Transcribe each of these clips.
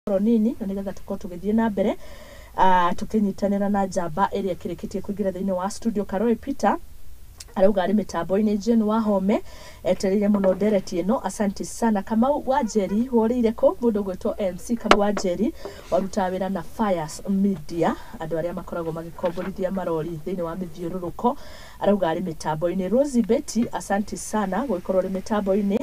Oro nini na nĩgetha tũkorwo tũgĩthiĩ na mbere tũkĩnyitanĩra na njamba ĩrĩa ĩkĩrĩkĩtie kũingĩra thĩinĩ wa studio. Karoi Peter arauga arĩ mĩtambo-inĩ. Jane Wahome etereire mũno ndereti ĩno, asante sana. Kamau wa Njeri, worĩire kũ? Mũndũ ũgwĩtwo MC Kamau wa Njeri warutaga wĩra na Fires Media, andũ arĩa makoragwo magĩkomborithia marori thĩinĩ wa mĩthiũrũrũko, arauga arĩ mĩtambo-inĩ. Rosie Betty, asante sana gũgĩkorwo ũrĩ mĩtambo-inĩ.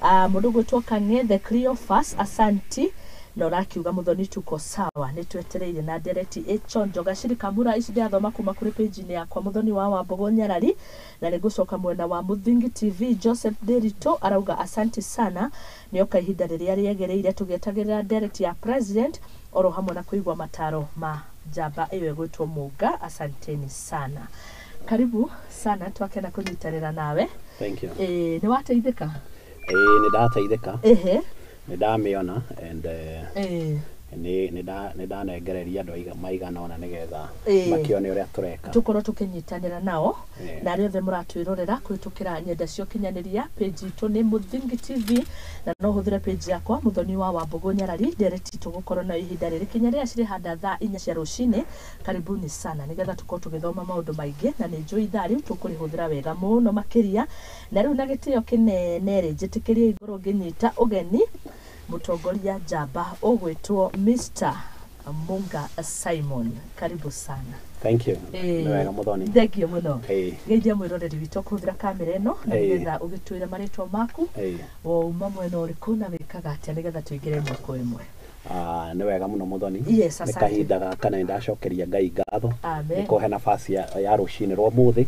Mũndũ ũgwĩtwo Kang'ethe Cleophas, asanti na ũrakiuga Mũthoni tuko sawa, nĩ twetereire na ndereti ĩchonjo. Gaciri Kamura, ici ndĩrathoma kuma kũrĩ page-inĩ yakwa Mũthoni wa Wambogo Nyarari, na nĩ ngũcoka mwena wa Mũthingi TV. Joseph Derito arauga asante sana, nĩoka ihinda rĩrĩa rĩagĩrĩire tũgĩetagĩrĩra ndereti ya president oro hamwe na kũigua mataro ma njamba ĩyo ĩgwĩtwo Mũnga. Asanteni sana, karibu sana, twakena kũnyitanĩra nawe. Thank you. Ĩ, nĩ wateithĩka? Ĩĩ, nĩ ndateithĩka. Nĩ ndamĩona and nĩ ndanengereria andũ maigana ũna nĩgetha makĩone ũrĩa tũreka. Tũkorwo tũkĩnyitanĩra nao na arĩa othe mũratwĩrorera kũhĩtũkĩra nyenda cia ũkinyanĩria. Page itũ nĩ Mũthingi TV na no ũhũthĩre page yakwa Mũthoni wa Wambũgũ Nyarari. Ndereti tũgũkorwo nayo ihinda rĩrĩ kinya rĩrĩa cirĩ thaa 4 cia rũcinĩ. Karibuni sana nĩgetha tũkorwo tũgĩthoma maũndũ maingĩ, na nĩ njũĩ ithaa rĩu tũkũrĩhũthĩra wega mũno makĩria. Na rĩu na gĩtĩo kĩnene rĩ, njĩtĩkĩrie ngorwo ngĩnyita ũgeni mũtongoria njamba ũgwĩtwo Mr. Munga Simon, karibu sana. Thank you. Nĩ wega, Mũthoni. Thank you mũno. Geithia mwĩroreri witũ kũhũthĩra kamera ĩno na nĩgetha ũgĩtwĩre marĩtwa maku, wauma mwena ũrĩkũ na wĩkaga atĩa, nĩgetha tũingĩre ĩmwe kwa ĩmwe. Ah, nĩ wega mũno, Mũthoni. Yes, Nĩ asante. kahinda gaka na nĩndacokeria Ngai ngatho Amen. nĩ kũhe nafasi ya rũcinĩ rwa mũthĩ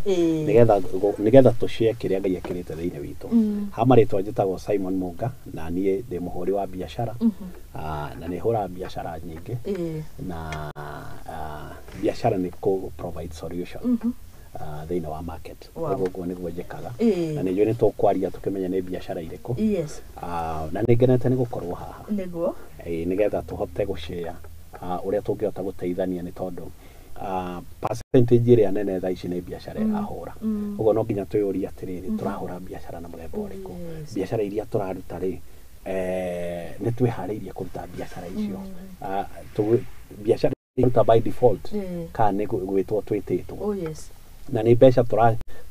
nĩgetha tũshare kĩrĩa Ngai ekĩrĩte thĩinĩ witũ. Ha marĩtwa njĩtagwo Simon Munga na niĩ ndĩ mũhũri wa biacara. Ah, na nĩ hũraga biacara nyingĩ na biacara nĩ kũ provide solution thĩinĩ wa market. Ũguo nĩguo njĩkaga na nĩ njũĩ nĩ tũkwaria tũkĩmenya nĩ biacara irĩkũ. Ah, na nĩ ngenete nĩ gũkorwo haha nĩgetha tũhote gũshare ũrĩa tũngĩhota gũteithania, nĩ tondũ percentage ĩrĩa nene thaa ici nĩ biacara ĩrahũra. Ũguo no nginya twĩyũrie atĩrĩrĩ, tũrahũra biacara na mũthemba ũrĩkũ? Biacara iria tũraruta rĩ, nĩ twĩharĩirie kũruta biacara icio? Biacara iruta by default kana nĩ gwĩtwo twĩtĩtwo? Na nĩ mbeca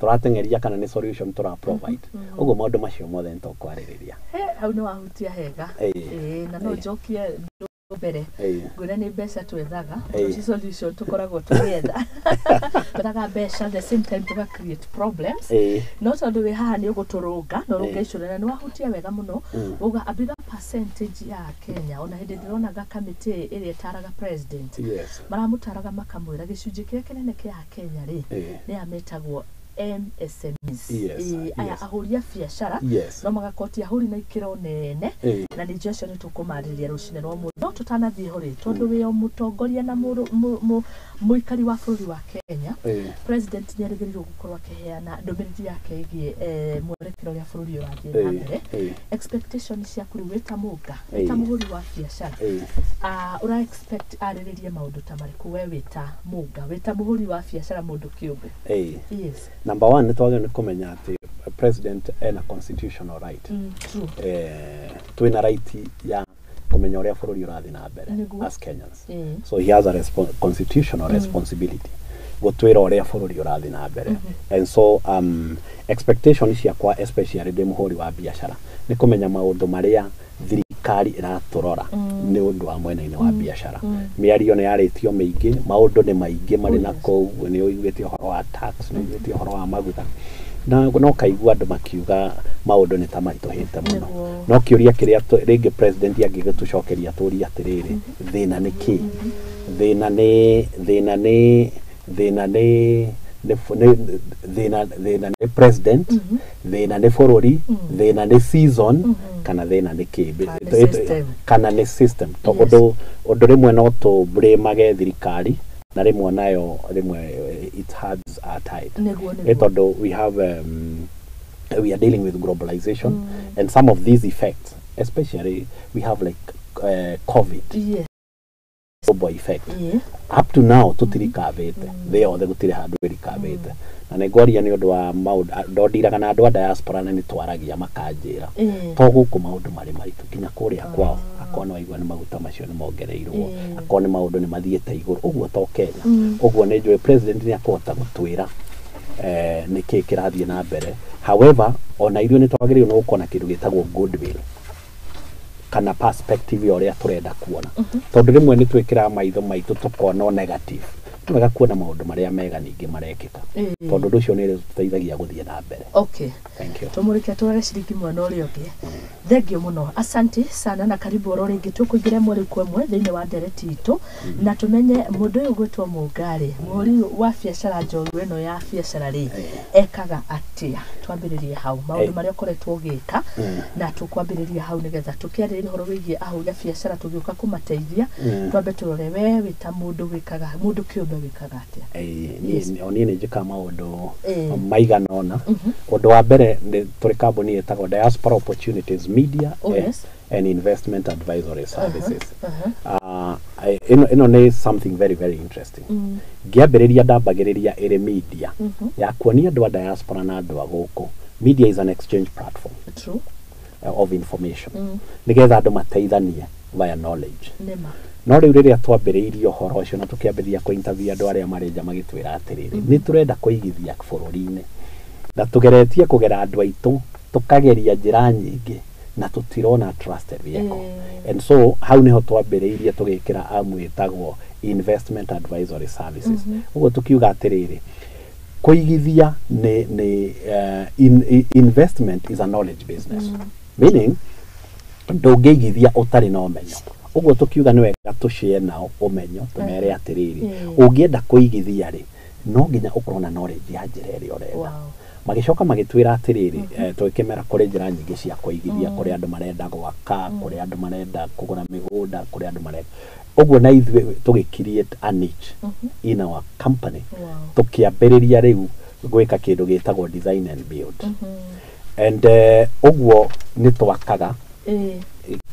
tũrateng'eria kana nĩ solution tũra provide? Ũguo maũndũ macio mothe nĩ tũkwarĩrĩria. He, hau nĩ wahutia hega. Na no njokie ndũ mbere ngwĩre nĩ mbeca twethaga, ti solution tũkoragwo tũgĩetha. Twethaga mbeca, the same time tũga create problems. No tondũ wĩ haha nĩ ũgũtũrũnga na ũrũnge icio, na nĩ wahutia wega mũno uga a bigger percentage ya Kenya. Ona hĩndĩ ndĩronaga kamĩtĩ ĩrĩa ĩtaraga president, maramũtaraga makamwĩra gĩcunjĩ kĩrĩa kĩnene kĩa Kenya rĩ, nĩ aya metagwo MSMEs. Aya ahũri a biacara, no magakorwo ti ahũri na ikĩro nene. Na ningĩ acio nĩ tũkũmarĩrĩria rũcinĩ rwa mũthĩ. No tũtanathiĩ ho rĩ, tondũ wĩ o mũtongoria na mũikari wa bũrũri wa Kenya, president nĩ erĩgĩrĩirwo gũkorwo akĩheana ndũmĩrĩri yake ĩgiĩ mwerekero ũrĩa bũrũri ũrathiĩ na mbere. Expectation ciaku rĩu wĩta Mũnga, wĩta mũhũri wa biacara, ũra expect arĩrĩrie maũndũ ta marĩkũ, we wĩta Mũnga, wĩta mũhũri wa biacara, mũndũ kĩũmbe? Number one, nĩ twagĩrĩirwo nĩ kũmenya atĩ president ena constitutional right. True. Twĩna right ya kũmenya ũrĩa bũrũri ũrathiĩ na mbere as Kenyans. So he has a constitutional responsibility gũtwĩra ũrĩa bũrũri ũrathiĩ na mbere. And so expectation ciakwa, especially ndĩ mũhũri wa biacara, nĩ kũmenya maũndũ marĩa thirikari ĩratũrora nĩ ũndũ wa mwena-inĩ wa biacara. Mĩario nĩ yarĩtio mĩingĩ, maũndũ nĩ maingĩ marĩ na kũu. Nĩ ũiguĩte ũhoro wa tax, nĩ ũiguĩte ũhoro wa maguta, na no kaigua andũ makiuga maũndũ nĩ ta maritũhĩte mũno. No kĩũria kĩrĩa rĩngĩ president angĩgĩtũcokeria tũrie atĩrĩrĩ, thĩna nĩ kĩ? Thĩna nĩ nĩ nĩ thĩna nĩ president, thĩna nĩ bũrũri, thĩna nĩ season, kana thĩna nĩ kĩ? Kana nĩ system. Kana nĩ system, tondũ ũndũ rĩmwe no tũ blame thirikari na rĩmwe nayo rĩmwe its hands are tied. Nĩ tondũ we are dealing with globalization and some of these effects, especially we have like COVID, global effect. Up to now tũtirikavĩte, thĩ yothe gũtirĩ handũ ĩrikavĩte. Na nĩ ngwaria nĩ ũndũ wa maũndũ ndondiraga na andũ a diaspora na nĩ twaragia makanjĩra to gũkũ maũndũ marĩ maritũ nginya kũrĩa kwao, akorwo nĩ waigua nĩ maguta macio nĩ mongereirwo, akorwo nĩ maũndũ nĩ mathiĩte igũrũ ũguo to Kenya. Ũguo nĩ njũĩ president nĩ akũhota gũtwĩra nĩ kĩĩ kĩrathiĩ na mbere. However, ona ithuĩ nĩ twagĩrĩirwo nĩ gũkorwo na kĩndũ gĩtagwo goodwill kana perspective ya ũrĩa tũrenda kuona, tondũ rĩmwe nĩ twĩkĩraga maitho maitũ tũkona o negative. Nĩ wega kuona maũndũ marĩa mega ningĩ marekĩka, tondũ ũndũ ũcio nĩ ũtũteithagia gũthiĩ na mbere. Okay. Thank you. Tũmũrĩke tware ciringi mwena ũrĩa ũngĩ. Thengio mũno, asante sana na karibu oro rĩngĩ. Tũkũingĩra ĩmwe rĩu kwa ĩmwe thĩinĩ wa ndereti itũ na tũmenye mũndũ ũyũ ũgwĩtwo Mũngarĩ, mũhũri wa biacara njorua ĩno ya biacara rĩ, ekaga atĩa? Twambĩrĩrie hau maũndũ marĩa ũkoretwo ũgĩka, na tũkwambĩrĩria hau nĩgetha tũkĩarĩrĩria ũhoro wĩgiĩ ahũri a biacara tũgĩũka kũmateithia. Twambe tũrore we wĩ ta mũndũ wĩkaga, mũndũ kĩũmbe wĩkaga atĩa? O niĩ nĩ njĩkaga maũndũ maigana ũna. Ũndũ wa mbere, nĩ tũrĩ kambuni ĩtagwo Diaspora Opportunities Media and Investment Advisory Services. Ĩno nĩ something very very interesting. Ngĩambĩrĩria ndambagĩrĩria ĩrĩ media ya kuonia andũ a diaspora na andũ a gũkũ. Media is an exchange platform of information, nĩgetha andũ mateithanie via knowledge. Nĩma. No rĩu rĩrĩa twambĩrĩirie ũhoro ũcio na tũkĩambĩrĩria kũ interview andũ arĩa marĩ nja, magĩtwĩra atĩrĩrĩ, nĩ tũrenda kũigithia bũrũri-inĩ na tũgeretie kũgera andũ aitũ, tũkageria njĩra nyingĩ na tũtirona trusted vehicle. And so hau nĩho twambĩrĩirie tũgĩkĩra amu ĩtagwo Investment Advisory Services. Ũguo tũkiuga atĩrĩrĩ, kũigithia nĩ investment is a knowledge business, meaning ndũngĩigithia ũtarĩ na ũmenyo. Ũguo tũkiuga nĩ wega tũshare nao ũmenyo, tũmere atĩrĩrĩ, ũngĩenda kũigithia rĩ, no nginya ũkorwo na knowledge ya njĩra ĩrĩa ũrenda. Magĩcoka magĩtwĩra atĩrĩrĩ, tũgĩkĩmera kũrĩ njĩra nyingĩ cia kũigithia, kũrĩ andũ marenda gwaka, kũrĩ andũ marenda kũgũra mĩgũnda, kũrĩ andũ marenda ũguo, na ithuĩ tũgĩ create a niche in our company. Tũkĩambĩrĩria rĩu gwĩka kĩndũ gĩtagwo design and build, and ũguo nĩ twakaga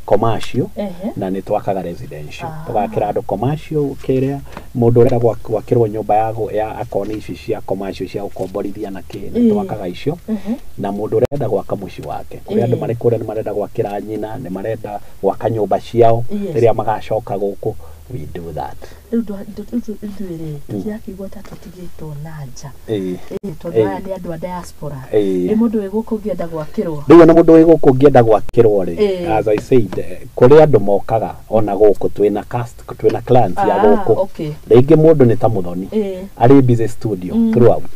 commercial na nĩ twakaga residential. Tũgakĩra andũ commercial, kĩrĩa mũndũ ũrenda gwakĩrwo nyũmba ya akorwo nĩ ici cia commercial cia gũkomborithia na kĩ, nĩ twakaga icio, na mũndũ ũrenda gwaka mũciĩ wake, kũrĩ andũ marĩ kũrĩa nĩ marenda gwakĩra nyina, nĩ marenda gwaka nyũmba ciao rĩrĩa magacoka gũkũ. We do that. Rĩu ithuĩ rĩ, tũtirakĩigua ta tũtigĩtwo na nja. Ĩĩ, tondũ aya nĩ andũ a diaspora. Ĩ mũndũ wĩ gũkũ ũngĩenda gwakĩrwo? Rĩu ona mũndũ wĩ gũkũ ũngĩenda gwakĩrwo rĩ, as I said, kũrĩ andũ mokaga ona gũkũ, twĩna cast, twĩna clients ya gũkũ. Rĩngĩ mũndũ nĩ ta mũthoni, arĩ busy studio throughout,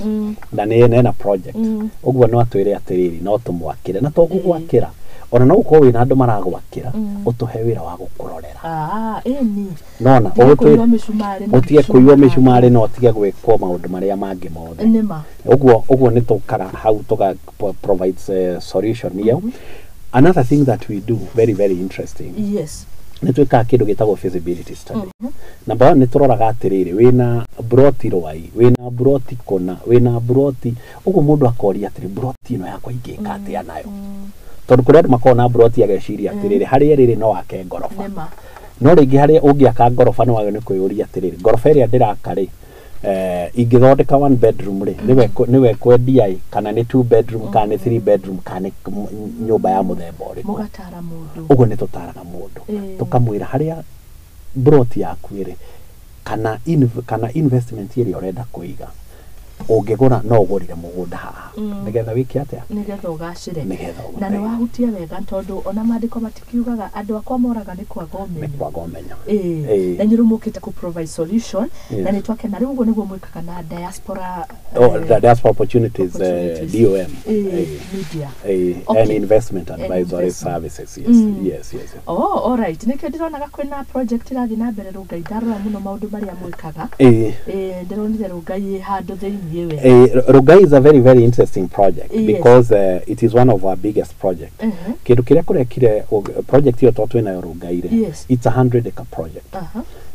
na nĩ ena project. Ũguo no atwĩre atĩrĩrĩ, no tũmwakĩre, na to gũgwakĩra, ona no ũkorwo wĩna andũ maragwakĩra, ũtũhe wĩra wa gũkũrorera. Ah, ĩni. Nona Tige kũiywo mĩcumarĩ na ũtige mĩcumarĩ. Kũiywo mĩcumarĩ na ũtige gwĩkwo maũndũ marĩa mangĩ mothe. Nĩma. Ũguo nĩ tũkaga hau tũga provide solution ĩyo. Another thing that we do, very very interesting, nĩ twĩkaga kĩndũ gĩtagwo feasibility study. Number one, nĩ tũroraga atĩrĩrĩ, wĩna broti rwai, wĩna broti kũna, wĩna broti ũguo, mũndũ akoria atĩrĩ, broti ĩno yakwa ingĩka atĩa nayo? Tondũ kũrĩ andũ makoragwo na broti ageciria atĩrĩrĩ, harĩa rĩrĩ no ake ngoroba. No rĩngĩ harĩa ũngĩaka ngoroba nĩ wagĩrĩirwo nĩ kwĩyũria atĩrĩrĩ, ngoroba ĩrĩa ndĩraka rĩ, ingĩthondeka one bedroom rĩ, nĩwe kwendia ĩ, kana nĩ two bedroom, kana nĩ three bedroom, kana nĩ nyũmba ya mũthemba ũrĩkũ? Mũgatara mũndũ. Ũguo nĩ tũtaraga mũndũ, tũkamwĩra harĩa broti yaku ĩrĩ kana investment ĩrĩa ũrenda kũiga, ũngĩgũra no ũgũrire mũgũnda haha nĩgetha wĩke atĩa? Nĩgetha ũgacĩre. Nĩgetha Na nĩ wahutia wega, tondũ ona maandĩko matikiugaga andũ akwa moraga nĩ kwaga nĩ ũmenyo. Kwaga ũmenyo. Ĩĩ. Na inyuĩ rĩu mũkĩte kũ provide solution. Na nĩ twakena rĩu. Ũguo nĩguo mwĩkaga na diaspora Oh, the Diaspora Opportunities, Opportunities. DOM. Media. And Investment Advisory Investment. Services. Yes, yes. Oh, alright. Nĩkĩo ndĩronaga kwĩna project ĩrathiĩ na mbere Rũngai. Ndarora mũno maũndũ marĩa mwĩkaga. Ndĩronire Rũngai ĩ handũ thĩiniĩ we. Rugai is a very very interesting project because it is one of our biggest project. Kĩndũ kĩrĩa kũrekire project ĩyo to twĩnayo Rungai rĩ, it's a 100 acre project.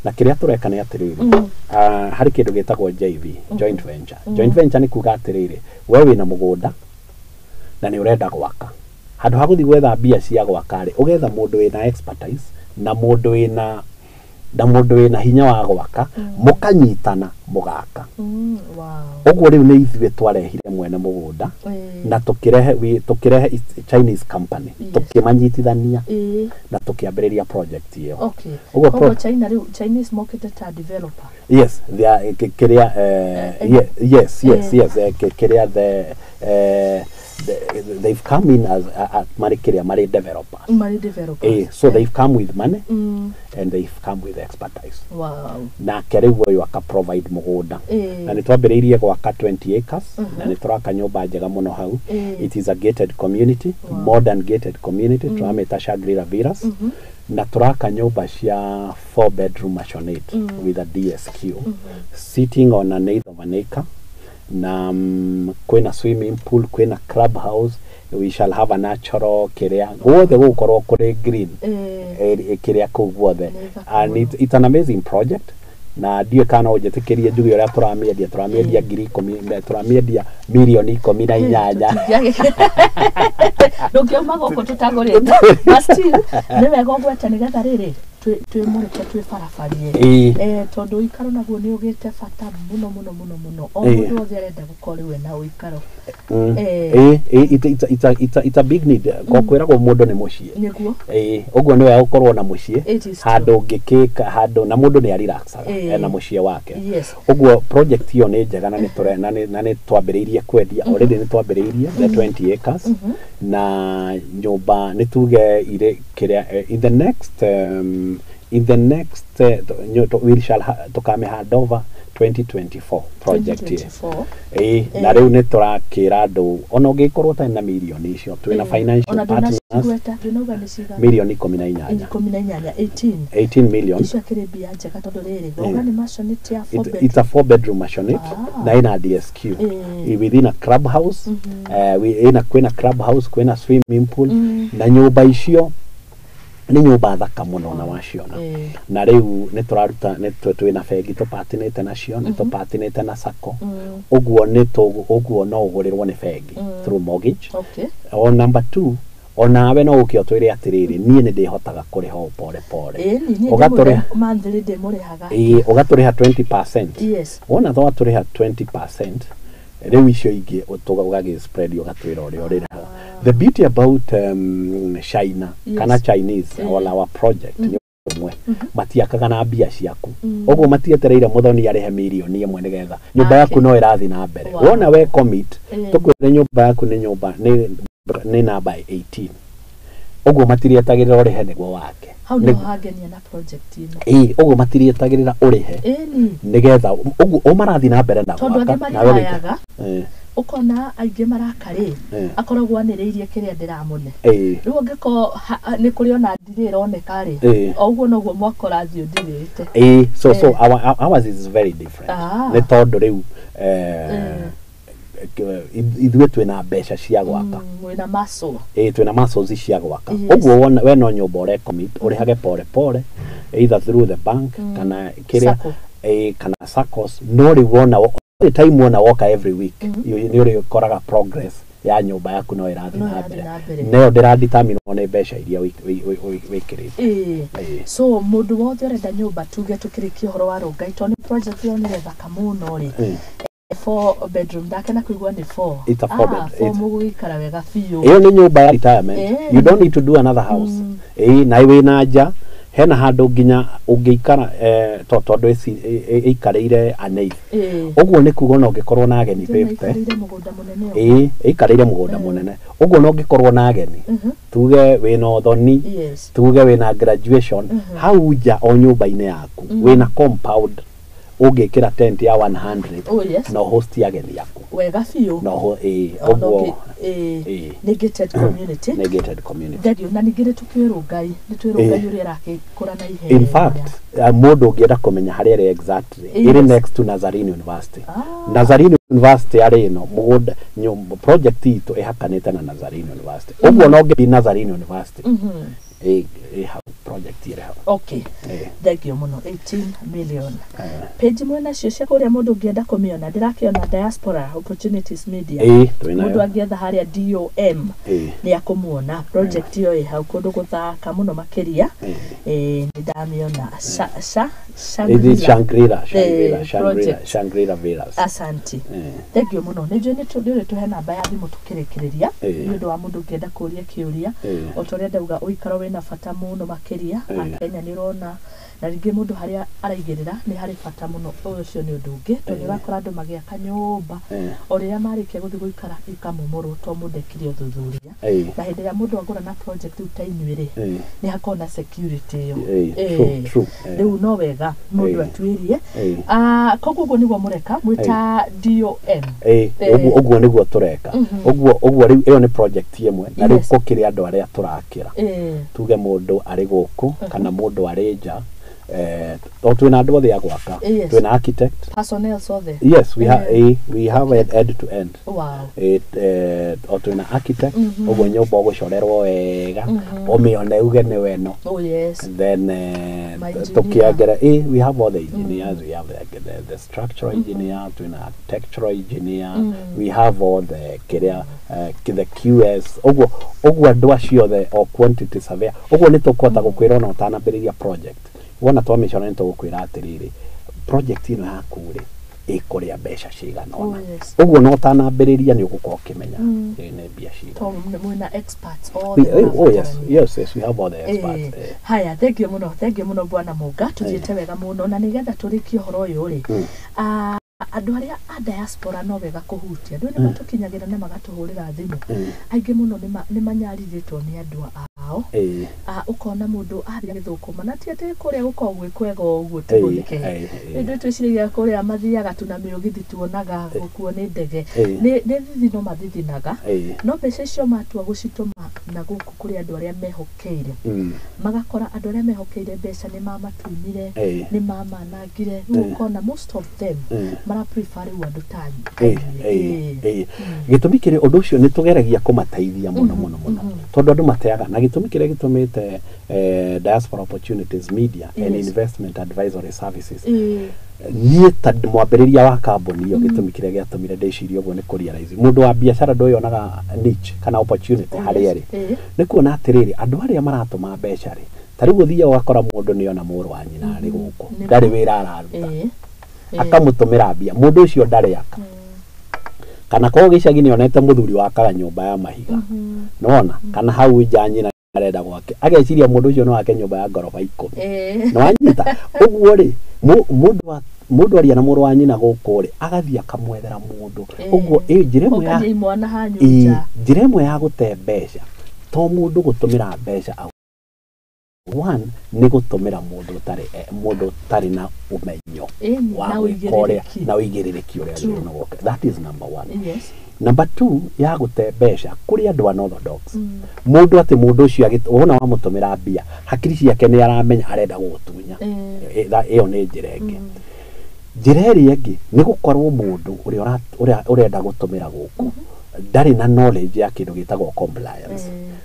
Na kĩrĩa tũreka nĩ atĩrĩrĩ, harĩ kĩndũ gĩtagwo JV, joint venture. Joint venture nĩ kuga atĩrĩrĩ, we wĩna mũgũnda na nĩ ũrenda gwaka, handũ ha gũthiĩ gwetha mbia cia gwaka rĩ, ũgetha mũndũ wĩna expertise na mũndũ wĩna na mũndũ wĩna hinya wa gwaka mũkanyitana mũgaka. Wow. Ũguo rĩu nĩ ithuĩ twarehire mwene mũgũnda na tũkĩrehe Chinese company, Yes. tũkĩmanyitithania na tũkĩambĩrĩria project ĩyo. Okay. Ũguo Koguo China rĩu Chinese mokĩte ta developer. Yes, they are kĩrĩa yes yes yes kĩrĩa they've come in as marĩ kĩrĩa marĩ developers. Marĩ developers. So they've come with money and they've come with expertise. Wow. Nake rĩu ũyũ aka provide mũgũnda na nĩ twambĩrĩirie gwaka 20 acres na nĩ tũraka nyũmba njega mũno hau. It is a gated community. Wow. Modern gated community. Tũramĩta Shangri-La Villas na tũraka nyũmba cia 4 bedroom maisonette with a DSQ sitting on an eighth of an acre na kwĩna swimming pool, kwĩna club house, we shall have a natural kĩrĩa guothe gũgũkorwo kũrĩ green kĩrĩa kũu guothe. Nĩ thaka And mũno. it's an amazing project na ndiũĩ kana no ũnjĩtĩkĩrie njuge ũrĩa tũramĩendia 10,000, tũramĩendia mirioni 18. Ndũngiuma gũkũ tũtagũrĩte, but still nĩ wega ũgwete nĩgetha rĩrĩ twĩmũrĩke twĩbarabarie. Tondũ ũikaro naguo nĩ ũgĩte bata mũno mũno mũno mũno, o mũndũ wothe arenda gũkorwo rĩu ena ũikaro. It's a big need. Kwĩragwo mũndũ nĩ mũciĩ. Nĩguo. Ũguo nĩ wega gũkorwo na mũciĩ It is true. handũ ũngĩkĩka handũ na mũndũ nĩ arelaxaga ena mũciĩ wake. Ũguo project ĩyo nĩ njega na nĩ tũre- na nĩ na nĩ twambĩrĩirie kwendia already, nĩ twambĩrĩirie the 20 acres na nyũmba nĩ tuge irĩ kĩrĩa in the next we shall tũkamĩ hand over 2024 project ĩyo. 2024. Ĩĩ, na rĩu nĩ tũrakĩra andũ ona ũngĩkorwo ũtarĩ na mirioni icio, twĩna financial Ona partners. ndũnacigweta, ndũnauga nĩ cigana. Mirioni 18. 18, 18. 18 million. Icio akĩrĩ mbia njega tondũ rĩrĩ wauga nĩ maisonette ya four It's a 4 bedroom maisonette na ina DSQ within a club house, ina kwĩna club house, kwĩna swimming pool na nyũmba icio nĩ nyũmba thaka mũno na waciona. Na rĩu nĩ tũraruta nĩ twĩna bengi tũpatinĩte nacio, nĩ tũpatinĩte na sacco, ũguo nĩ ũguo no ũgũrĩrwo nĩ bengi through mortgage. O number 2, onawe no ũke ũtwĩre atĩrĩrĩ, niĩ nĩ ndĩhotaga kũrĩha o pore pore. Ĩni niĩ Ũgatũrĩha monthly ndĩmũrĩhaga. Ĩĩ, ũgatũrĩha 20%. Wona twatũrĩha 20%, rĩu icio ingĩ ũgagĩ spread, ũgatwĩra ũrĩa ũrĩrĩhaga. The beauty about China kana Chinese all our project nĩ ũmwe, matiakaga na mbia ciaku, ũguo matietereire mũthoni arĩhe mirioni 1 nĩgetha nyũmba yaku no ĩrathiĩ na mbere. Wona we commit, tũkwĩre nyũmba yaku nĩ nyũmba nĩ namba 18, ũguo matirietagĩrĩra ũrĩhe nĩguo wake. Hau nĩho hangenia na project ĩno. Ĩĩ, ũguo matirietagĩrĩra ũrĩhe nĩgetha ũguo o marathiĩ na mbere na Tondũ gwaka angĩ nawe ũgĩka- marihayaga, ũkona aingĩ maraka rĩ, akoragwo anĩrĩirie kĩrĩa ndĩramũne. Rĩu ũngĩkorwo nĩ kũrĩ ona ndirĩ ĩroneka rĩ, o ũguo noguo mwaka ũrathiĩ ũthirĩte. Ĩĩ, so ours is very different nĩ tondũ rĩu ithuĩ twĩna mbeca cia gwaka. Mwĩna muscle. Ĩĩ, twĩna muscles cia gwaka. Ũguo we no nyũmba ũrecommit ũrĩhage pore pore either through the bank kana kĩrĩa Sacco. Ĩĩ, kana saccos, no rĩu wona the time wona woka every week nĩ ũrĩkoraga progress ya nyũmba yaku no ĩrathiĩ No na ĩrathiĩ mbere na mbere. nayo ndĩradeterminwo nĩ mbeca iria wĩkĩrĩte. So mũndũ wothe ũrenda nyũmba, tuge tũkĩrĩkia ũhoro wa Rongai, tondũ nĩ project ĩyo nĩ thaka mũno rĩ, 4 bedroom, ndakena kũigua nĩ 4. It's a four bed- 4, mũgũgĩikara wega biũ. Ĩyo nĩ nyũmba ya retirement. You don't need to do another house. Ĩĩ, na wĩna nja hena handũ nginya ũngĩikara tondũ ĩikarĩire an eighth. Ũguo nĩ kuga ona ũngĩkorwo na ageni Tena 50. ĩikarĩire mũgũnda mũnene ũguo. Ĩĩ, ĩikarĩire mũgũnda mũnene ũguo no ũngĩkorwo na ageni, tuge wĩna ũthoni, tuge wĩna graduation, hau nja o nyũmba-inĩ yaku wĩna compound ũngĩkĩra tent ya 100 na host ageni aku. Wega biũ. No ĩĩ, Ona ũguo nĩ gated community. Nĩ gated community. Thengiũ, na ningĩ nĩ tũkĩũĩ Rongai, nĩ twĩ Rongai ũrĩa ĩrakĩkũra na ihenya. In fact, mũndũ ũngĩenda kũmenya harĩa ĩrĩ exactly, ĩrĩ next to Nazarene University. Nazarene University arĩ ĩno mũgũnda nyũmba project itũ ĩhakanĩte na Nazarene University, ũguo no ũngĩthiĩ Nazarene University. Ĩ hau project ĩrĩ hau. Okay. Thank you mũno, 18 million. Page mwena cio cia kũrĩa mũndũ ũngĩenda kũmĩona, ndĩrakĩona Diaspora Opportunities Media. Ĩ, twĩnayo. Mũndũ angĩetha harĩa DOM nĩ akũmuona. Project ĩyo ĩ hau kũndũ gũthaka mũno makĩria. Ĩ, nĩ ndamĩona. Ĩthi Shangri-La. Shangri-La, Shangri-La, Shangri-La, Project. Shangri-La Villas. Asanti. Thank you mũno. Nĩ njũĩ nĩ ũrĩ tũhe namba ya thimũ tũkĩrĩkĩrĩria, nĩ ũndũ wa mũndũ ũngĩenda kũria kĩũria. O ta ũrĩa ndauga, ũikaro wĩna bata mũno makĩria. Akenya nĩ ũrona, na rĩngĩ mũndũ harĩa araigĩrĩra nĩ harĩ bata mũno. Ũcio nĩ ũndũ ũngĩ, tondũ nĩ ũrakora andũ magĩaka nyũmba, o rĩrĩa marĩkia gũthiĩ gũikara ikamomorwo to mũndũ ekire ũthuthuria. Na hĩndĩ ĩrĩa mũndũ agũra na project rĩu ta inyuĩ rĩ, nĩ hakoragwo na security ĩyo. True, true. Rĩu no wega mũndũ atuĩrie. Ah, koguo ũguo nĩguo mũreka mwĩta DOM? Ũguo ũguo nĩguo tũreka. Ũguo ũguo rĩu ĩyo nĩ project ĩmwe, na rĩu gũkĩrĩ andũ arĩa tũrakĩra. Tuge mũndũ arĩ gũkũ kana mũndũ arĩ nja, to twĩna andũ othe a gwaka. Twĩna architect. Personnel othe? Yes, we have, we have end to end. O twĩna architect, ũguo nyũmba ũgũcorerwo wega, ũmĩone uge nĩ weno. Then My engineer. Tukiongera, we have all the engineers. We have the structural engineer, twina architectural engineer, we have all the kiria, the QS, ũguo ũguo andũ acio othe, o quantity surveyor. Ũguo nĩ tũkũhota gũkwĩra ona ũtanambĩrĩria project, wona twamĩcora nĩ tũgũkwĩra atĩrĩrĩ, project ĩno yaku rĩ, ĩkũrĩa mbeca cigana ũna. Ũguo no ũtanambĩrĩria nĩ ũgũkorwo ũkĩmenya nĩ mbia cigana. To mwĩna experts othe Oh yes. marabatarania. Yes, we have all the experts. Haya, thank you mũno, thank you mũno, bwana Mũnga. Tũthiĩte wega mũno, na nĩgetha tũrĩkie ũhoro ũyũ rĩ, andũ arĩa a diaspora no wega kũhutia. Andũ nĩ matũkinyagĩra na magatũhũrĩra thimũ, aingĩ mũno nĩ manyarirĩtwo nĩ andũ ao. Ũkona mũndũ athiĩ agĩthũkũma, na ti atĩ kũrĩa gũkoragwo gwĩ kwega ũguo, ti gũthike. Ithuĩ twĩciragia kũrĩa mathiaga tu na mĩũgithi, tuonaga gũkuo nĩ ndege. Nĩ thithino mathithinaga, no mbeca icio matua gũcitũma na gũkũ kũrĩ andũ arĩa mehokeire, magakora andũ arĩa mehokeire mbeca nĩ mamatunyire, nĩ mamanangire. Rĩu ũkona most of them mara prefer rĩu andũ ta inyuĩ. Gĩtũmi kĩrĩ ũndũ ũcio nĩ tũgeragia kũmateithia mũno mũno mũno, tondũ andũ mateaga, na gĩtũmi kĩrĩa gĩtũmĩte Diaspora Opportunities Media and Investment Advisory Services, niĩ ta mwambĩrĩria wa kambuni ĩyo, gĩtũmi kĩrĩa gĩatũmire ndĩcirie ũguo nĩ kũrealize mũndũ wa biacara ndũyonaga niche kana opportunity harĩa ĩrĩ. Nĩ kuona atĩrĩrĩ, andũ arĩa maratũma mbeca rĩ, ta rĩu ũthiaga ũgakora mũndũ nĩona mũrũ wa nyina arĩ gũkũ, ndarĩ wĩra araruta, akamũtũmĩra mbia. Mũndũ ũcio ndarĩ aka, kana korwo gĩcagi nĩonete mũthuri wakaga nyũmba ya mahiga, nĩwona, kana hau nja nyina arenda gwake, ageciria mũndũ ũcio no ake nyũmba ya ngoroba 10. Nĩwanyita? Ũguo rĩ, mũndũ aria na mũrũ wa nyina gũkũ rĩ, agathiĩ akamwethera mũndũ. Ũguo njĩra ĩmwe ya Ũkania imwana hanyu nja. Njĩra ĩmwe ya gũte mbeca to mũndũ gũtũmĩra mbeca one nĩ gũtũmĩra mũndũ ũtarĩ na ũmenyo wa na gwĩka ũrĩa ũigĩrĩrĩki. Na ũigĩrĩrĩki ũrĩa agĩrĩirwo nĩ gwĩka. That is number one. Number two ya gũte mbeca, kũrĩ andũ unorthodox. Mũndũ atĩ mũndũ ũcio wona wamũtũmĩra mbia, hakiri ciake nĩ aramenya arenda gũgũtunya. Ĩyo nĩ njĩra ĩngĩ. Njĩra ĩrĩa ĩngĩ nĩ gũkorwo mũndũ ũrĩa ũrĩa ũrenda gũtũmĩra gũkũ ndarĩ na knowledge ya kĩndũ gĩtagwo compliance,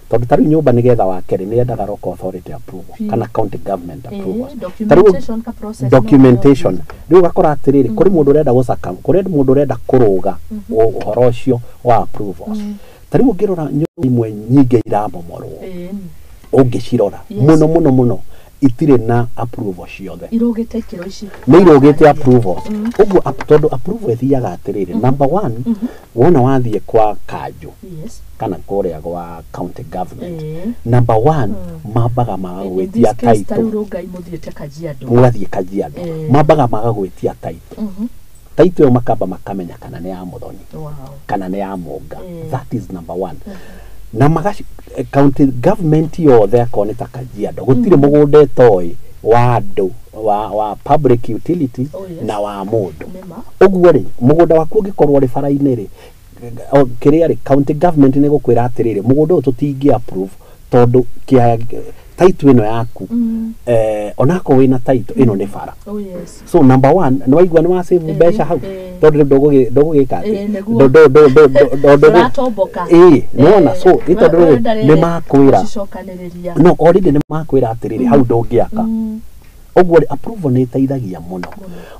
tondũ ta rĩu nyũmba nĩgetha wake rĩ, nĩ yendaga local authority approval kana county government approvals. Ta rĩu Documentation ka process no documentation. Rĩu ũgakora atĩrĩrĩ, kũrĩ mũndũ ũrenda gũcaka, kũrĩ mũndũ ũrenda kũrũga ũhoro ũcio wa approvals. Ta rĩu ũngĩrora nyũmba imwe nyingĩ iramomorwo, ũngĩcirora mũno mũno mũno, itirĩ na approval ciothe. Irũgĩte ikĩro ici. Nĩ irũgĩte approvals ũguo, tondũ approval ĩthiaga atĩrĩrĩ, number one, wona wathiĩ kwa kanjũ kana kũrĩa gwa county government, number one, mambaga In magagwĩtia this case ta rĩu title. Rũngai mũthiĩte Kajiado. Mũgathiĩ Kajiado, mambaga magagwĩtia title. Title ĩyo makamba makamenya kana nĩ ya Mũthoni kana nĩ ya Mũnga. That is number one. Na magaci county government yothe, akorwo nĩ ta Kajiado, gũtirĩ mũgũnda ĩtoĩ wa andũ wa public utility na wa mũndũ. Nĩma. Ũguo rĩ, mũgũnda waku ũngĩkorwo ũrĩ bara-inĩ rĩ, kĩrĩa rĩ, county government nĩ gũkwĩra atĩrĩrĩ, mũgũnda ũyũ tũtingĩ approve tondũ kĩa Title ĩno yaku, onako wĩna title ĩno nĩ bara. Oh yes. So number one, nĩ waigua nĩ wa save mbeca hau, tondũ rĩu ndũgũgĩka atĩ Nĩguo. Ndũratomboka. Ĩĩ, nĩwona? So ĩ tondũ rĩu nĩ makwĩra Gũcicokanĩrĩria. No already nĩ makwĩra atĩrĩrĩ, hau ndũngĩaka. Ũguo rĩ, approval nĩ ĩteithagia mũno.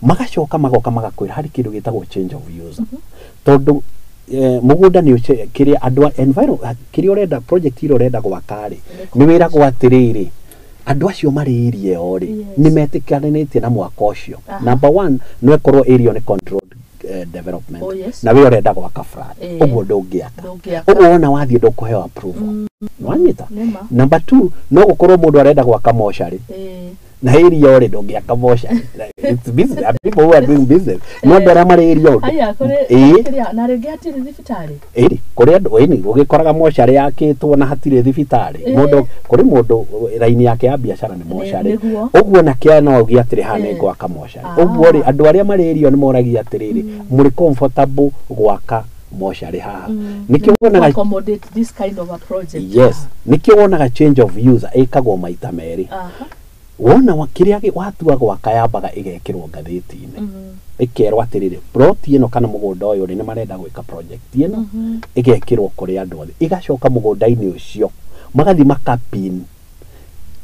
Magacoka magoka magakwĩra harĩ kĩndũ gĩtagwo change of user, tondũ mũgũnda nĩ kĩrĩa andũ a kĩrĩa ũrenda, project ĩrĩa ũrenda gwaka rĩ, nĩ wĩragwo atĩrĩrĩ, andũ acio marĩ area ĩyo rĩ, nĩ metĩkanĩtie na mwaka ũcio. Number one, no ĩkorwo area nĩ controlled development, na we ũrenda gwaka flat, ũguo ndũngĩaka. Ndũngĩaka. Ũguo wona wathiĩ ndũkũheo approval. Nĩwanyita? Nĩma. Number two, no gũkorwo mũndũ arenda gwaka mocarĩ, na area rĩ, ndũngĩaka mocarĩ. It's business, people who are doing business, no andũ arĩa marĩ area ũndũ Haya, kũrĩ ĩĩ kĩrĩa na rĩngĩ hatirĩ thibitarĩ. Ĩĩ, kũrĩ andũ, ĩni ũgĩkoraga mocarĩ yakĩtwo na hatirĩ thibitarĩ. Mũndũ, kũrĩ mũndũ raini yake ya biacara nĩ mocarĩ. Ũguo na kĩa no auge atĩrĩ, haha nĩ ngwaka mocarĩ. Ũguo rĩ, andũ arĩa marĩ area nĩ moragia atĩrĩrĩ, mũrĩ comfortable gwaka mocarĩ haha? Nĩkĩo wonaga Accommodate this kind of a project. Yes, nĩkĩo wonaga change of user ĩkagwo maita merĩ. Wona kĩrĩa watua gwaka yambaga ĩgekĩrwo ngathĩti-inĩ, ĩkerwo atĩrĩrĩ, plot ĩno kana mũgũnda ũyũ rĩ, nĩ marenda gwĩka project ĩno, ĩgekĩrwo kũrĩ andũ othe. Ĩgacoka mũgũnda-inĩ ũcio magathiĩ makapin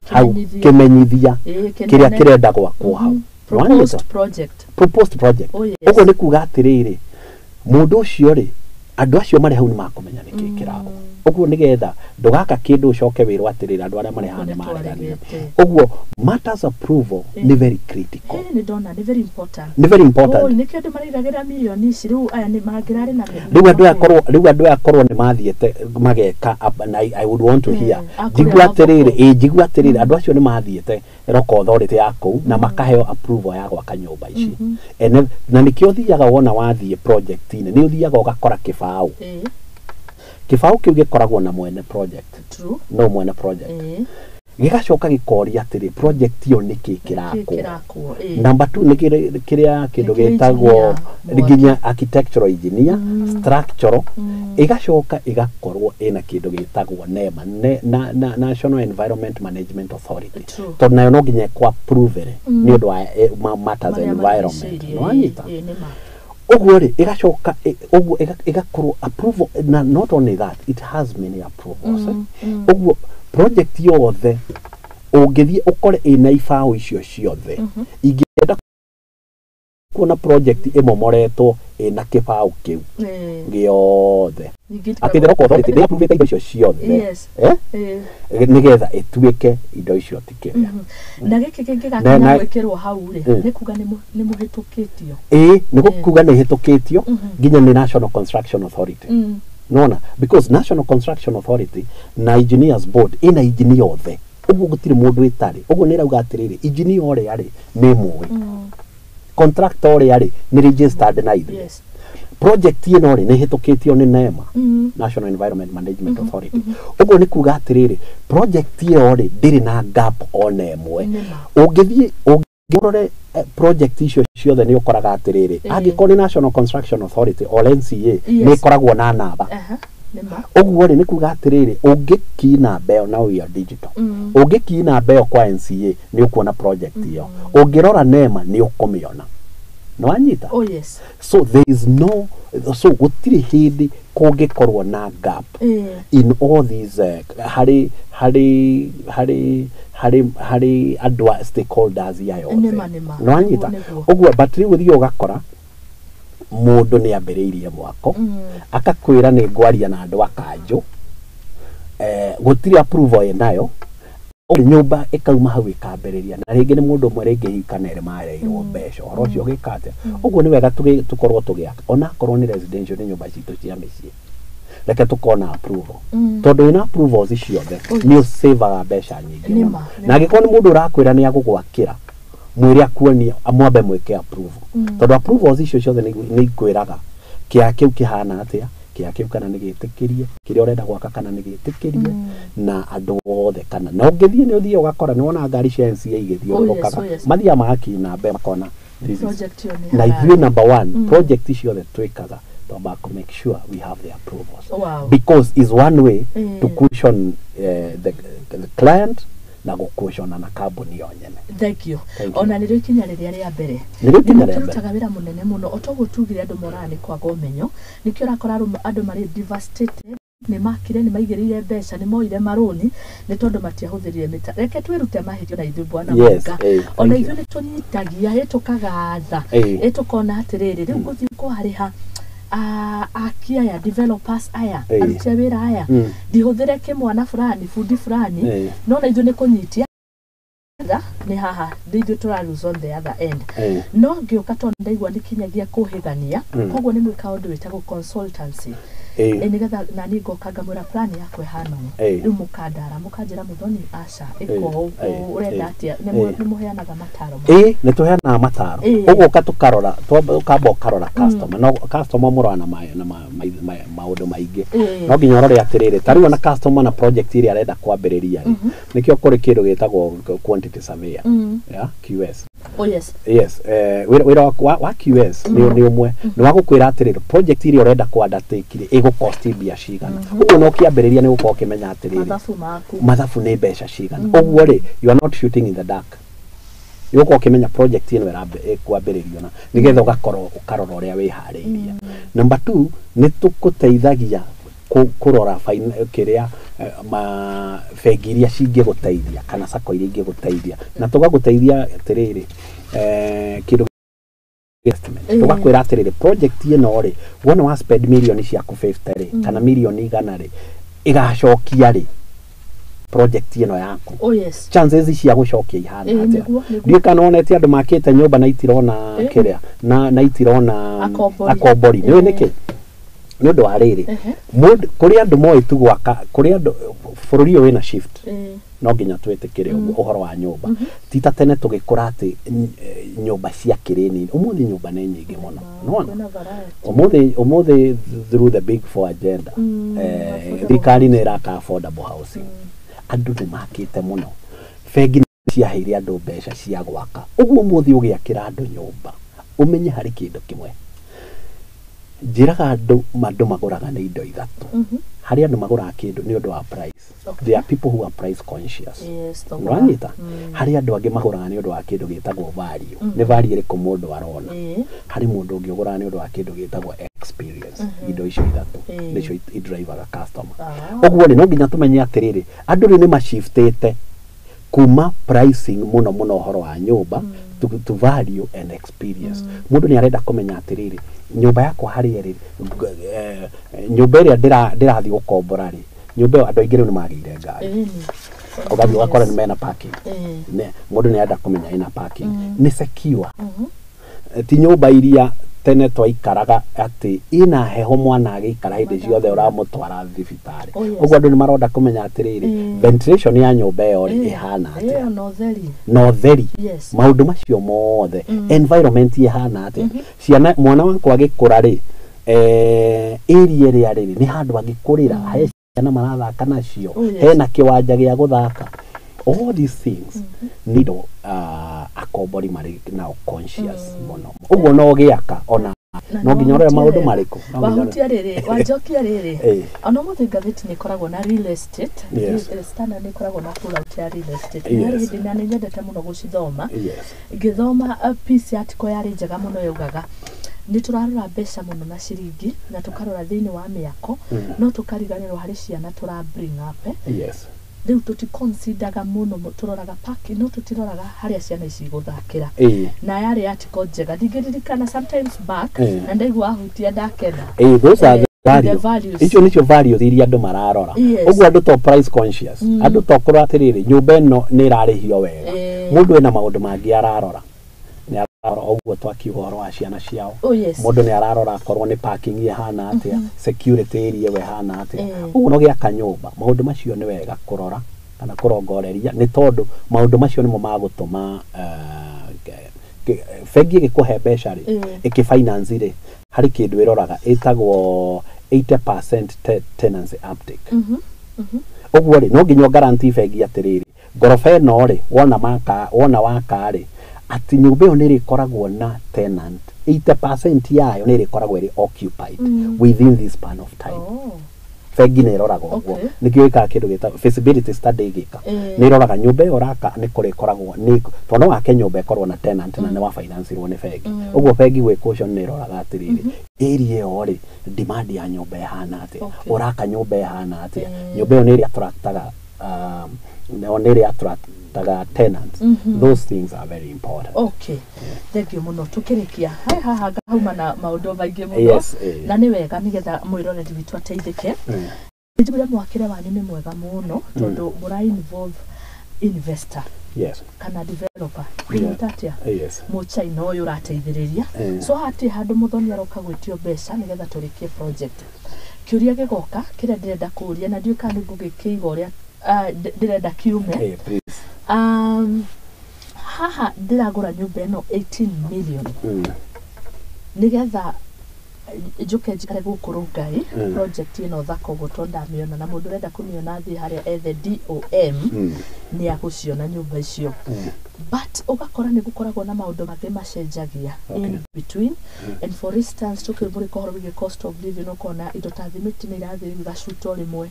hau Kĩmenyithia. Kĩmenyithia Ĩĩ, kĩrĩa kĩnene. kĩrenda gwakwo hau. Nĩwanyita? Proposed project. Proposed project. Oh, yes. Ũguo nĩ kuga atĩrĩrĩ, mũndũ ũcio rĩ, andũ acio marĩ hau nĩ makũmenya nĩkĩ kĩrakwo. Ũguo nĩgetha ndũgaka kĩndũ ũcoke wĩrwo atĩrĩrĩ, andũ arĩa marĩ haha nĩ Nĩ mareganire. twaregete. Ũguo matters approval nĩ very critical. Nĩ ndona nĩ very important. Nĩ very important. Oh, nĩkĩo andũ maraigagĩra mirioni ici rĩu, aya nĩ mangĩrarĩ na mĩrimũ. Rĩu andũ aya korwo nĩ mathiĩte mageka na I would want to hear a kũrĩa njigua atĩrĩrĩ, mathoko. ĩ njigua atĩrĩrĩ, andũ acio nĩ mathiĩte local authority ya kũu na makaheo approval ya gwaka nyũmba ici. Na nĩkĩo ũthiaga wona wathiĩ project-inĩ, nĩ ũthiaga ũgakora kĩbaũ. Kĩbaũ kĩu gĩkoragwo na mwene project. No mwene project. Gĩgacoka gĩkoria atĩrĩ, project ĩyo nĩkĩ kĩrakwo? Kĩrakwo. Number two, nĩ kĩrĩa kĩndũ Nĩ kĩrĩ gĩtagwo engineer, nginya architectural engineer, structural, ĩgacoka ĩgakorwo ĩna kĩndũ gĩtagwo NEMA, na National Environment Management Authority, tondũ nayo no nginya ĩkũ approve nĩ ũndũ wa matters Marĩa environment. marigicĩirie, Nĩwanyita? Ĩĩ, nĩ ma. Ũguo rĩ, ĩgacoka ũguo ĩgakorwo approval, na not only that, it has many approvals, eh? Ũguo project yothe ũngĩthiĩ ũkore ĩna ibaũ icio ciothe, ingĩenda kuona project ĩmomoretwo ĩna kĩbaũ kĩu gĩothe, Ningĩ atĩ the local authority nĩ approve indo icio ciothe, eh? Nĩgetha ĩtuĩke indo icio ti kĩrĩa. Na gĩkĩ kĩngĩgakinya gwĩkĩrwo hau rĩ, nĩ kuga nĩ mũhĩtũkĩtio. Ĩĩ, nĩ gũkuga nĩ ĩhĩtũkĩtio nginya nĩ National Construction Authority. Nona because National Construction Authority na Engineers Board ĩna engineer othe, ũguo gũtirĩ mũndũ ĩtarĩ. Ũguo nĩ ĩrauga atĩrĩrĩ, engineer ũrĩa rĩ, nĩ mũĩ, contractor ũrĩa rĩ, nĩ registered na ithuĩ, project ĩno rĩ, nĩ ĩhĩtũkĩtio nĩ NEMA, National Environment Management Authority. Ũguo nĩ kuga atĩrĩrĩ, project ĩyo rĩ, ndĩrĩ na gap ona ĩmwe. Nĩma. Ũngĩthiĩ ũngĩrore project icio ciothe, nĩ ũkoraga atĩrĩrĩ, angĩkorwo nĩ National Construction Authority or NCA, nĩ ĩkoragwo na namba. Aha, nĩma. Ũguo rĩ, nĩ kuga atĩrĩrĩ, ũngĩki namba ĩyo, now we are digital, ũngĩki namba ĩyo kwa NCA, nĩ ũkuona project ĩyo. Ũngĩrora NEMA, nĩ ũkũmĩona. Nĩ wanyita? Oh yes. So there is no, so gũtirĩ hĩndĩ kũngĩkorwo na gap in all these harĩ andũ a stakeholders aya othe. Nĩma, nĩma. Nĩ wanyita? Nĩguo, nĩguo. Ũguo, but rĩu ũthiĩ ũgakora mũndũ nĩ ambĩrĩirie mwako, akakwĩra nĩ ngwaria na andũ a kanjũ, gũtirĩ approval ĩnayo. Nyũmba ĩkauma hau ĩkambĩrĩria, na rĩngĩ nĩ mũndũ ũmwe, rĩngĩ hihi kana erĩ mareirwo mbeca. Ũhoro ũcio ũgĩka atĩa? Ũguo nĩ wega tũkorwo tũgĩaka, onakorwo nĩ residential, nĩ nyũmba citũ cia mĩciĩ, reke tũkorwo na approval, tondũ wĩna approvals ciothe, nĩ ũsavaga mbeca nyingĩ Nĩma, mũno. nĩma. Na angĩkorwo nĩ mũndũ ũrakwĩra nĩ agũgwakĩra, mwĩre akuonie, mwambe mwĩke approval, tondũ approvals icio ciothe nĩ ikwĩraga kĩa kĩu kĩhana atĩa, kĩa kĩu kana nĩ gĩtĩkĩrie, kĩrĩa ũrenda gwaka kana nĩ gĩtĩkĩrie na andũ othe. Kana na ũngĩthiĩ, nĩ ũthiĩ ũgakora nĩ wona ngari cia NCA igĩthiũrũrũkaga. Oh, yes. Mathiaga magakina mbe makona this is Project ĩyo nĩ na harari. ithuĩ number one, project ciothe twĩkaga twambaga kũ make sure we have the approvals, because is one way to cushion the client na gũkũcona na kambuni yo nyene. Thank you. Thank you. Ona nĩrĩo ikinya rĩrĩa rĩa mbere. Nĩrĩo ikinya rĩa mbere. Tũrutaga wĩra mũnene mũno. O toguo tugire andũ moraga nĩ kwaga ũmenyo, nĩkĩo ũrakora andũ marĩ devastated, nĩ makire, nĩ maigĩrĩire mbeca, nĩ moire marũni nĩ tondũ matiahũthĩrire mĩta. Reke twĩrute mahĩtia na ithuĩ bwana Yes, Mũnga. Ona thank you. ithuĩ nĩ tũnyitagia, tũkagatha, tũkona atĩrĩrĩ, rĩu ngũthiĩ kwarĩha aki aya, developers aya, aruti a wĩra aya, ndihũthĩre kĩmwana fulani, bundi fulani, no na ithuĩ nĩ kũnyitia nĩ haha nĩ ithuĩ tũra lose on the other end. No ngĩũka tondũ ndaigua nĩ kinyagia kũhĩgania, koguo nĩ mwĩkaga ũndũ wĩtagwo consultancy. Nĩgetha nani ngoka ngamwĩra plan yakwa ĩhana ũũ, rĩu mũkandara mũkanjĩra Muthoni aca ĩka ũũ, ũrenda atĩa, nĩ mũheanaga mataro. Nĩ tũheanaga mataro. Ũguo ũka tũkarora, ũkamba ũkarora customer, no customer mũrora na maũndũ maingĩ. No nginya ũrore atĩrĩrĩ, ta rĩu ona customer na project ĩrĩa arenda kwambĩrĩria rĩ, nĩkĩo kũrĩ kĩndũ gĩtagwo quantity surveyor, yeah, QS. Oh yes. Yes, wĩra wa QS nĩ ũmwe nĩ wa gũkwĩra atĩrĩrĩ, project ĩrĩa ũrenda kũ undertake rĩ ĩgũ cost mbia cigana. Ũguo no ũkĩambĩrĩria nĩ gũkorwo ũkĩmenya atĩrĩrĩ, mathabu maku, mathabu nĩ mbeca cigana. Ũguo rĩ, you are not shooting in the dark. Ũgũkorwo ũkĩmenya project ĩno ĩkwambĩrĩrio na nĩgetha ũgakorwo ũkarora ũrĩa wĩharĩirie. Number 2, nĩ tũkũteithagia kũrora kĩrĩa bengi iria cingĩgũteithia kana sacco iria ingĩgũteithia, na tũgagũteithia atĩrĩrĩ, kĩndũ investment. Tũgakwĩra atĩrĩrĩ, project ĩno rĩ, wona wa spend mirioni ciaku 50 rĩ, kana mirioni 100 rĩ, ĩgacokia rĩ project ĩno yaku. Oh yes. Chances cia gũcokia ihana atĩa? Ndiũĩ kana wonete andũ makĩte nyũmba na itirona kĩrĩa, na itirona akombori. Nĩũĩ nĩkĩ? Nĩ ũndũ wa rĩrĩ, kũrĩ andũ moĩ tu gwaka, kũrĩ andũ bũrũri ũyũ wĩna shift. No nginya twĩtĩkĩre ũguo ũhoro wa nyũmba. Ti ta tene tũgĩkũra atĩ nyũmba ciakĩrĩ nini. Ũmũthĩ nyũmba nĩ nyingĩ mũno. Nĩwona? Ũmũthĩ through the big four agenda, thirikari nĩ ĩraka affordable housing. Andũ nĩ makĩte mũno. Bengi nĩ ciaheire andũ mbeca cia gwaka. Ũguo ũmũthĩ ũgĩakĩra andũ nyũmba, ũmenye harĩ kĩndũ kĩmwe. Njĩraga andũ magũraga nĩ indo ithatũ. Harĩ andũ magũraga kĩndũ nĩ ũndũ wa price. There are people who are price conscious. Yes, Nĩwanyita? Harĩ andũ angĩ magũraga nĩ ũndũ wa kĩndũ gĩtagwo value. Nĩ value ĩrĩkũ mũndũ arona? Harĩ mũndũ ũngĩ ũgũraga nĩ ũndũ wa kĩndũ gĩtagwo experience. Indo icio ithatũ nĩcio idrivaga customer. Ũguo rĩ, no nginya tũmenye atĩrĩrĩ, andũ rĩu nĩ mashiftĩte kuma pricing mũno mũno ũhoro wa nyũmba to value and experience. Mũndũ nĩ arenda kũmenya atĩrĩrĩ, nyũmba yakwa harĩa ĩrĩ, nyũmba ĩrĩa ndĩrathiĩ gũkombora rĩ, nyũmba ĩyo andũ aingĩ rĩu nĩ magĩire ngari. Ũgathiĩ ũgakora nĩ mena parking. Mũndũ nĩ arenda kũmenya ĩna parking. Nĩ secure. Ti nyũmba iria tene twaikaraga atĩ ĩna heho mwana agĩikara hĩndĩ ciothe ũramũtwara thibitarĩ. Ũguo andũ nĩ maronda kũmenya atĩrĩrĩ, ventilation ya nyũmba ĩyo rĩ ĩhana atĩa? Na ũtheri. Maũndũ macio mothe, environment ĩhana atĩa? Ciana, mwana wakwa agĩkũra rĩ, area ĩrĩa rĩ, nĩ handũ angĩkũrĩra, he ciana marathaka nacio, hena kĩwanja gĩa gũthaka. All these things need akombori marĩ nao conscious mũno. Ũguo no gĩaka ona no nginya ũrore maũndũ marĩkũ. Wahutia rĩrĩ, wanjokia rĩrĩ. Ona ũmũthĩ ngathĩti nĩ ĩkoragwo na real estate. Standard nĩ ĩkoragwo na pull out ya real estate. Nĩ hĩndĩ na nĩ nyendete mũno gũcithoma. Ngĩthoma piece article yarĩ njega mũno yaugaga nĩ tũrarora mbeca mũno na ciringi na tũkarora thĩinĩ wa mĩako, no tũkariganĩrwo harĩ ciana tũra bring up. Rĩu tũticonsideraga mũno, tũroraga parking, no tũtiroraga harĩa ciana ici igũthakĩra. Na yarĩ article njega, ndingĩririkana sometimes back, na ndaigua wahutia ndakena. Those are the values. Icio nĩcio values iria andũ mararora. Ũguo andũ to price conscious. Andũ to kũrora atĩrĩrĩ, nyũmba ĩno nĩ ĩrarĩhio wega. Mũndũ ena maũndũ mangĩ ararora. Nĩ ararora ũguo twakiuga ũhoro wa ciana ciao. Mũndũ nĩ ararora akorwo nĩ parking ĩhana atĩa, security area ĩyo ĩhana atĩa. Ũguo no gĩaka nyũmba, maũndũ macio nĩ wega kũrora kana kũrongoreria, nĩ tondũ maũndũ macio nĩmo magũtũma bengi ĩgĩkũhe mbeca rĩ, ĩkĩ-finance rĩ, harĩ kĩndũ ĩroraga ĩtagwo 80% tenancy uptake. Ũguo rĩ, no nginya guarantee bengi atĩrĩrĩ, ngoroba ĩno rĩ, wona waka rĩ, atĩ nyũmba ĩyo nĩ ĩrĩkoragwo na tenant 80% yayo nĩ ĩrĩkoragwo ĩrĩ occupied within this span of time. Bengi nĩ ĩroraga ũguo. Nĩkĩo ĩkaga kĩndũ gĩtagwo feasibility study ĩgĩka. Nĩ ĩroraga nyũmba ĩyo ũraka nĩ kũrĩ ĩkoragwo nĩ tondũ no wake nyũmba ĩkorwo na tenant na nĩ wa financirwo nĩ bengi. Ũguo bengi gwĩka ũcio nĩ ĩroraga atĩrĩrĩ, area ĩyo rĩ, demand ya nyũmba ĩhana atĩa, ũraka nyũmba ĩhana atĩa, nyũmba ĩyo nĩ ĩrĩa attractaga nĩ ĩrĩa attractaga tenants. Those things are very important. Okay, thank you mũno. Tũkĩrĩkia hai haha ngauma na maũndũ maingĩ mũno. Yes, na nĩ wega nĩgetha mwĩroreri witũ ateithĩke. Nĩnjiguire mwakĩre wanyu nĩ mwega mũno tondũ mũra involve investor kana developer. Ndĩmwĩta atĩa? Mũchaina ũyũ ũrateithĩrĩria. So hatirĩ handũ mũthoni aroka gwĩtio mbeca nĩgetha tũrĩkie project. Kĩũria gĩgoka kĩrĩa ndĩrenda kũũria na ndiũĩ kana nĩngũgĩkĩiga ũrĩa ndĩrenda kiume. Please. Haha ndĩragũra nyũmba ĩno 18 million. Nĩgetha njoke njikare gũkũ Rongai, project ĩno thaka ũguo tondũ ndamĩona na mũndũ ũrenda kũmĩona athiĩ harĩa ethe DOM, nĩ agũciona nyũmba icio. But ũgakora nĩ gũkoragwo na maũndũ mangĩ macenjagia in between. And for instance, tũkĩmũrĩka ũhoro wĩgiĩ cost of living, ũkona indo ta thimiti nĩ irathiĩ rĩu igacuta o rĩmwe,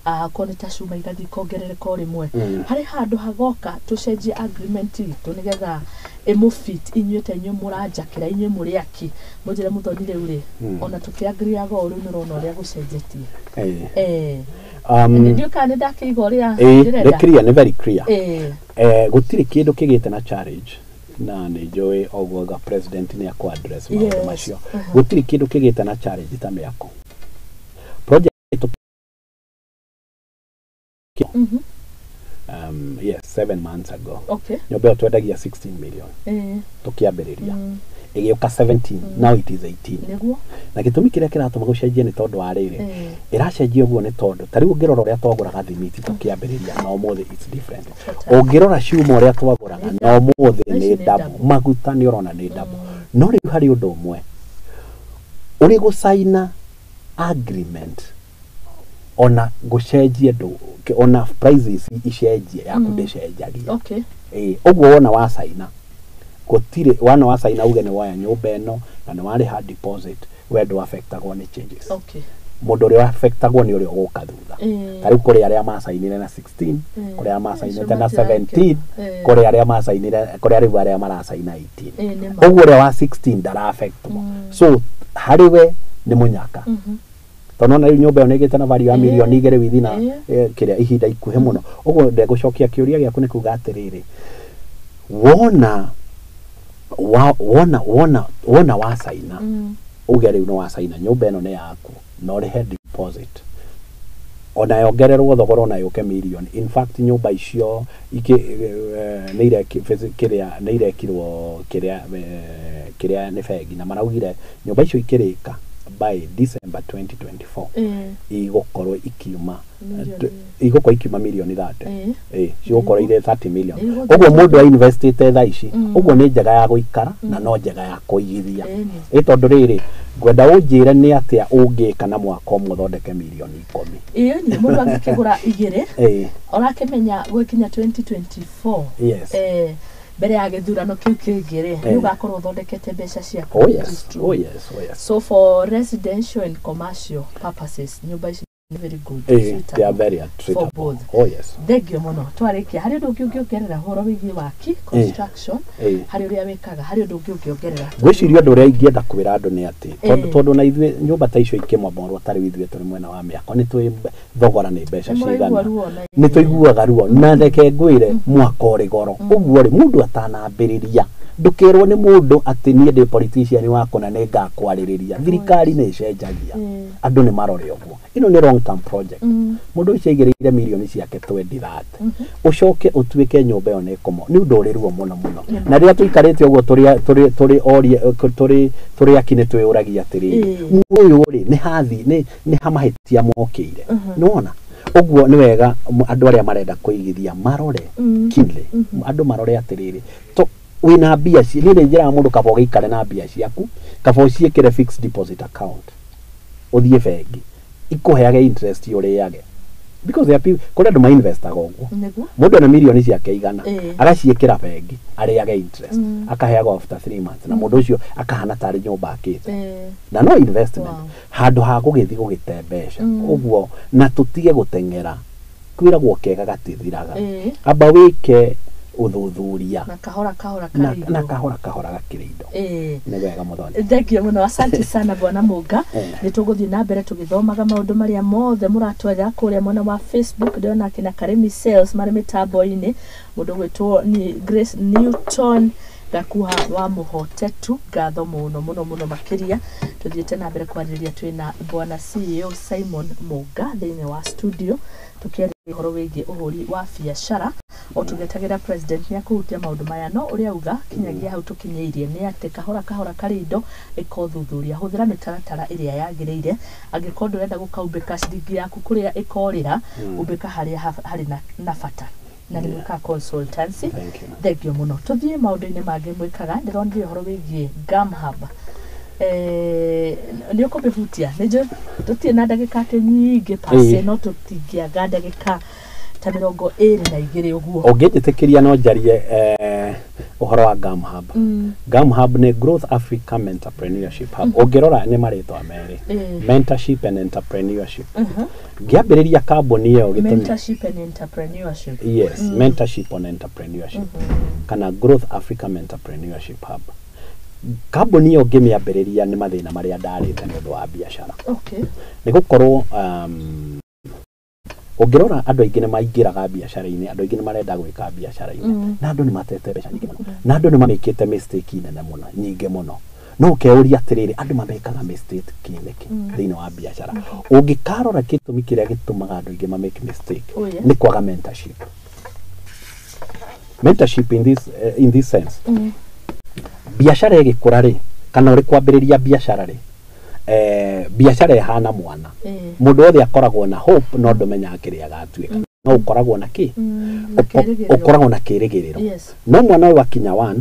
akorwo nĩ ta cuma igathiĩ ikongerereka o rĩmwe. Harĩ handũ hagoka tũcenjie agreement itũ nĩgetha ĩmũfit inyuĩ ta inyuĩ mũranjakĩra, inyuĩ mũrĩ aki mũnjĩre mũthoni rĩu rĩ, ona tũkĩagriaga o rĩu nĩ ũrona ũrĩa gũcenjetie. Ndiũĩ kana nĩ ndakĩiga ũrĩa Nĩ ndĩrenda. clear, nĩ very clear. Gũtirĩ kĩndũ kĩgĩte na challenge na nĩ njũĩ ũguo ga president nĩ akũ address maũndũ macio. Gũtirĩ kĩndũ kĩgĩte na challenge ta mĩako project yes, 7 months ago. Nyũmba ĩyo twendagia 16 million tũkĩambĩrĩria, ĩgĩũka 17, now it is 18. Nĩguo. Na gĩtũmi kĩrĩa kĩratũma gũcenjie nĩ tondũ wa rĩrĩ, ĩracenjia ũguo nĩ tondũ ta rĩu ũngĩrora ũrĩa twagũraga thimiti tũkĩambĩrĩria na ũmũthĩ it's different. Ũngĩrora cuma ũrĩa twagũraga na ũmũthĩ Ici nĩ nĩ double. double. Maguta nĩ ũrona nĩ double. No rĩu harĩ ũndũ ũmwe ũrĩ gũcaina agreement ona gũcenjie ndũ ona prices icenjie yaku ndĩcenjagia. Ũguo wona wacaina gũtirĩ wana wacaina uge nĩ woya nyũmba ĩno na nĩ warĩha deposit, we ndũ affectagwo nĩ changes. Mũndũ ũrĩa affectagwo nĩ ũrĩa ũgũka thutha. Ta rĩu kũrĩ arĩa macainire na 16, kũrĩ arĩa macainĩte na Acio 17, matirake. kũrĩ arĩa macainire, kũrĩ rĩu arĩa maracaina 18. Nĩ ma. Ũguo ũrĩa wa 16 ndara affectwo, so harĩ we nĩ mũnyaka tondũ nona rĩu nyũmba ĩyo nĩ ĩgĩte na value ya mirioni 2 within kĩrĩa ihinda ikuhĩ mũno. Ũguo ndegũcokia kĩũria gĩaku nĩ kuga atĩrĩrĩ, wona wa, wona wona wona wacaina uge rĩu nĩ wacaina nyũmba ĩno nĩ yaku na ũrĩhe deposit ona yongererwo thogora ona yũke mirioni. In fact, nyũmba icio nĩ kĩrĩa nĩ irekirwo kĩrĩa kĩrĩa nĩ bengi na maraugire nyũmba icio ikĩrĩka by December 2024 igũkorwo ikiuma Mirioni. Igũkorwo ikiuma mirioni 30. Cigũkorwo irĩ 30 million. Nĩguo. Ũguo mũndũ ainvestĩte thaa ici ũguo nĩ njega ya gũikara na no njega ya kũigithia. Ĩni. Ĩ tondũ rĩrĩ, ngwenda ũnjĩre nĩ atĩa ũngĩka na mwaka ũmwe ũthondeke mirioni 10? Ĩni, mũndũ angĩkĩgũra igĩrĩ ũrakĩmenya gwĩkinya 2024, mbere ya gĩthurano kĩu kĩngĩ rĩ, nĩ ũgakorwo ũthondekete mbeca ciaku. Oh It yes. is true. Oh yes, oh yes. So for residential and commercial purposes, nyũmba ici nĩ very good, They are suitable very for treatable. both. Oh yes. Thengio mũno. Twarĩkia, harĩ ũndũ ũngĩ ũngĩongerera ũhoro wĩgiĩ waki, construction, harĩ ũrĩa wĩkaga, harĩ ũndũ ũngĩ ũngĩongerera? Ngwĩciria ũndũ ũrĩa ingĩenda kwĩra andũ nĩ atĩ tondũ tondũ na ithuĩ nyũmba ta icio ikĩmomorwo, ta rĩu ithuĩ tũrĩ mwena wa mĩako nĩ tũĩ thogora nĩ mbeca Nĩ mũraigua cigana. ruo na Nĩ tũiguaga ruo na reke ngwĩre mwaka ũrĩ goro ũguo rĩ, mũndũ atanambĩrĩria ndũkerwo nĩ mũndũ atĩ niĩ ndĩ politician wakwa na nĩ ngakwarĩrĩria. Thirikari nĩ ĩcenjagia, andũ nĩ marore ũguo. Ĩno nĩ long term project. Mũndũ ũcio aigĩrĩire mirioni ciake 20 30, ũcoke ũtuĩke nyũmba ĩyo nĩ ĩkomo, nĩ ũndũ ũrĩ ruo mũno mũno. Na rĩrĩa tũikarĩte ũguo tũrĩ tũrĩ tũrĩ orie tũrĩ tũrĩ aki nĩ twĩyũragia atĩrĩrĩ, mũndũ ũyũ rĩ, nĩ hathi nĩ hamahĩtia mokĩire nĩwona ũguo. Nĩ wega andũ arĩa marenda kũigithia marore keenly, andũ marore atĩrĩrĩ, to wĩna mbia niĩ nĩ njĩraga mũndũ kaba ũgĩikare na mbia ciaku, kaba ũciĩkĩre fixed deposit account, ũthiĩ bengi ikũheage interest ũrĩage. Because there are people kũrĩ andũ mainvestaga ũguo. Mũndũ ena mirioni ciake 100 agaciĩkĩra bengi arĩage interest, akaheagwo after 3 months, na mũndũ ũcio akahana tarĩ nyũmba akĩte, na no investment. Handũ ha gũgĩthiĩ gũgĩte mbeca ũguo, na tũtige gũteng'era, kwĩragwo kega gatithiraga. Amba wĩke ũthuthuria na kahora kahora na kahora kahora gakĩrĩ indo. Nĩ wega mũthoni. Thank you mũno, asante sana bwana Mũnga. Nĩ tũgũthiĩ na mbere tũgĩthomaga maũndũ marĩa mothe mũratwetha kũrĩa mwena wa Facebook. Ndĩrona akina Karimi Sales marĩ mĩtambo-inĩ, mũndũ gwĩtwo ni Grace Newton Gakuha wa Mũhotetu, ngatho mũno mũno mũno makĩria. Tũthiĩte na mbere kwarĩrĩria twĩna bwana CEO Simon Mũnga thĩinĩ wa studio, tũkĩaria ũhoro wĩgiĩ ũhũri wa biacara, o tũgĩetagĩra president nĩ akũhutia maũndũ maya. No ũrĩa auga kinyagia hau tũkinyĩirie nĩ atĩ kahora kahora karĩ indo, ĩka ũthuthuria, hũthĩra mĩtaratara ĩrĩa yagĩrĩire. Angĩkorwo ndũrenda gũkaumbĩka ciringi yaku kũrĩa ĩkorĩra, umbĩka harĩa harĩ na bata, na nĩ mwĩkaga consultancy. Thank you. Thank you mũno. Tũthiĩ maũndũ-inĩ mangĩ mwĩkaga. Ndĩronire ũhoro wĩgiĩ Gum Hub. Nĩ ũkũmĩhutia? Nĩ njũĩ tũtirĩ na ndagĩka atĩ nyingĩ pase, no tũtingĩaga ndagĩka ta 22 ũguo. Ũngĩnjĩtĩkĩria no njarie ũhoro wa Gum Hub. Gum Hub nĩ Growth Africa Mentorpreneurship Hub. Ũngĩrora nĩ marĩtwa merĩ, mentorship and entrepreneurship. Ngĩambĩrĩria kambuni ĩyo gĩtũmi Mentorship and entrepreneurship. Yes, mentorship on entrepreneurship, kana Growth Africa Mentorpreneurship Hub. Kambuni ĩyo ngĩmĩambĩrĩria nĩ mathĩna marĩa ndarĩte nĩ ũndũ wa biacara. Nĩ gũkorwo ũngĩrora andũ aingĩ nĩ maingĩraga biacara-inĩ, andũ aingĩ nĩ marenda gwĩka biacara-inĩ, na andũ nĩ matete mbeca nyingĩ mũno, na andũ nĩ mamĩkĩte mistake nene mũno, nyingĩ mũno. No ũkeuria atĩrĩrĩ, andũ mamekaga mistake nĩkĩ thĩinĩ wa biacara? Ũngĩkarora gĩtũmi kĩrĩa gĩtũmaga andũ aingĩ mamake mistake nĩ kwaga mentorship. Mentorship in this sense, biacara ĩgĩkũra rĩ, kana ũrĩ kwambĩrĩria biacara rĩ, biacara ĩhana mwana. Mũndũ wothe akoragwo na hope, no ndũmenyaga kĩrĩa agatuĩka, no ũkoragwo na kĩ? Na kĩĩrĩgĩrĩro. Ũkoragwo na kĩĩrĩgĩrĩro. No mwana ũyũ akinya 1,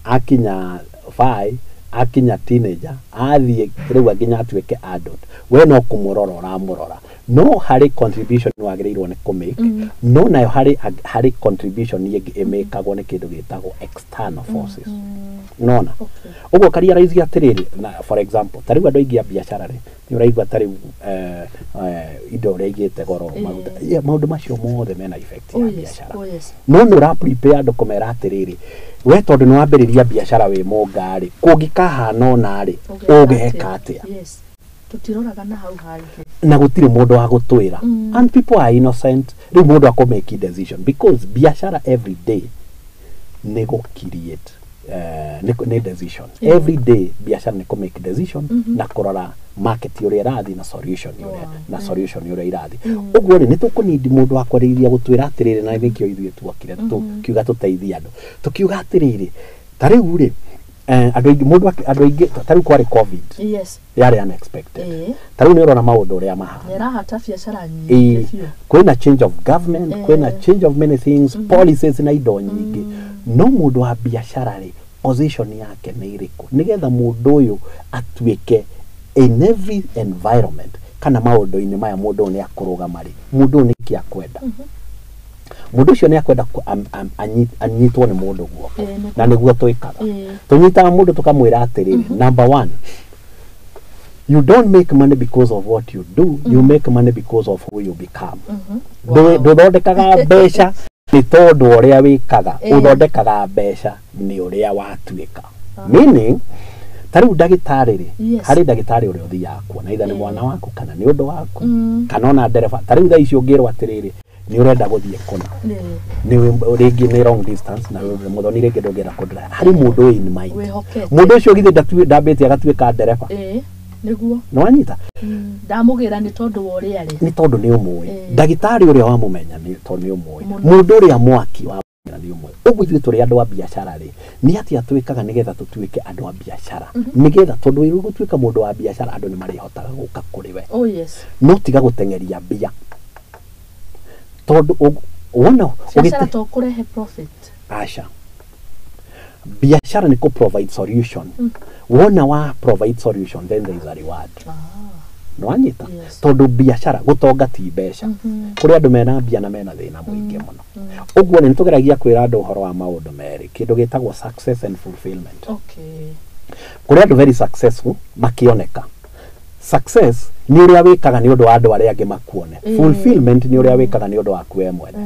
akinya 5, akinya teenager, athiĩ rĩu nginya atuĩke adult, we no kũmũrora ũramũrora. No harĩ contribution wagĩrĩirwo nĩ kũmake, no nayo harĩ contribution ĩngĩ ĩmĩkagwo nĩ kĩndũ gĩtagwo external forces, nona? Ũguo ũkarealize atĩrĩrĩ, na for example, ta rĩu andũ aingĩ a biacara rĩ, nĩ ũraigua ta rĩu indo ũrĩa igĩte goro, maguta. Yeah, maũndũ macio mothe mena effect ya biacara. No nĩ ũra prepare andũ kũmera atĩrĩrĩ, we tondũ nĩ wambĩrĩria biacara wĩ mũnga rĩ, kũngĩkahana ũna rĩ, ũgeka atĩa? Yes, tũtiroraga na hau hangĩ. Na gũtirĩ mũndũ wa gũtwĩra, and people are innocent. Rĩu mũndũ akũ make decision, because biacara every day nĩ gũ create nĩ decision. Every day biacara nĩ kũ make decision na kũrora market ũrĩa ĩrathiĩ na solution ũrĩa na solution ũrĩa ĩrathiĩ. Ũguo rĩ, nĩ tũkũnindi mũndũ wa kwarĩrĩria gũtwĩra atĩrĩrĩ, na nĩkĩo ithuĩ tuokire tũkiuga tũteithie andũ, tũkiuga atĩrĩrĩ, ta rĩu rĩ, andũ aingĩ andũ aingĩ, ta rĩu kwarĩ COVID, yarĩ unexpected. Ta rĩu nĩ ũrona maũndũ ũrĩa mahana. Nĩ ĩrahata biacara nyingĩ biũ. Kwĩna change of government, kwĩna change of many things, policies na indo nyingĩ. No mũndũ wa biacara rĩ, position yake nĩ ĩrĩkũ nĩgetha mũndũ ũyũ atuĩke in every environment kana maũndũ-inĩ maya, mũndũ ũyũ nĩ akũrũgama rĩ, mũndũ ũyũ nĩkĩ akwenda, mũndũ ũcio nĩ akwenda anyitwo nĩ mũndũ guoko? Na nĩguo twĩkaga. Tũnyitaga mũndũ tũkamwĩra atĩrĩrĩ, number one, you don't make money because of what you do, you make money because of who you become. Ndũthondekaga mbeca nĩ tondũ ũrĩa wĩkaga, ũthondekaga mbeca nĩ ũrĩa watuĩka. Meaning, ta rĩu ndagĩtarĩ rĩ, harĩ ndagĩtarĩ ũrĩa ũthiaga kuona either nĩ mwana waku kana nĩ ũndũ waku, kana ona ndereba. Ta rĩu thaa ici ũngĩrwo atĩrĩrĩ, nĩ ũrenda gũthiĩ kũna, nĩ rĩngĩ nĩ long distance, na mũthoni rĩngĩ ndũngĩenda kũndrive, harĩ mũndũ wĩ in mind. Wĩhokete. Mũndũ ũcio githĩ ndambĩte agatuĩka ndereba? Ĩĩ, nĩguo. Nĩ wanyita? Ndamũgĩra nĩ tondũ wa ũrĩa arĩ. Nĩ tondũ nĩ ũmũĩ. Ndagĩtarĩ ũrĩa wamũmenya nĩ tondũ nĩ ũmũĩ. Mũno. Mũndũ ũrĩa mwaki wamũmenya nĩ ũmũĩ. Ũguo ithuĩ tũrĩ andũ a biacara rĩ, nĩ atĩa twĩkaga nĩgetha tũtuĩke andũ a biacara, nĩgetha tondũ wĩ gũtuĩka mũndũ wa biacara, andũ nĩ marĩhotaga gũka kũrĩ we? No tiga gũteng'eria mbia, tondũ wona Biacara to kũrehe profit. Aca, biacara nĩ kũ provide solution. Wona wa provide solution, then there is a reward. Nĩwanyita? Tondũ biacara gũtonga ti mbeca. Kũrĩ andũ mena mbia na mena thĩna mũingĩ mũno. Ũguo nĩ tũgeragia kwĩra andũ ũhoro wa maũndũ merĩ, kĩndũ gĩtagwo success and fulfillment. Kũrĩ andũ very successful makĩoneka. Success nĩ ũrĩa wĩkaga nĩ ũndũ wa andũ arĩa angĩ makuone. Fulfillment nĩ ũrĩa wĩkaga nĩ ũndũ waku we mwene.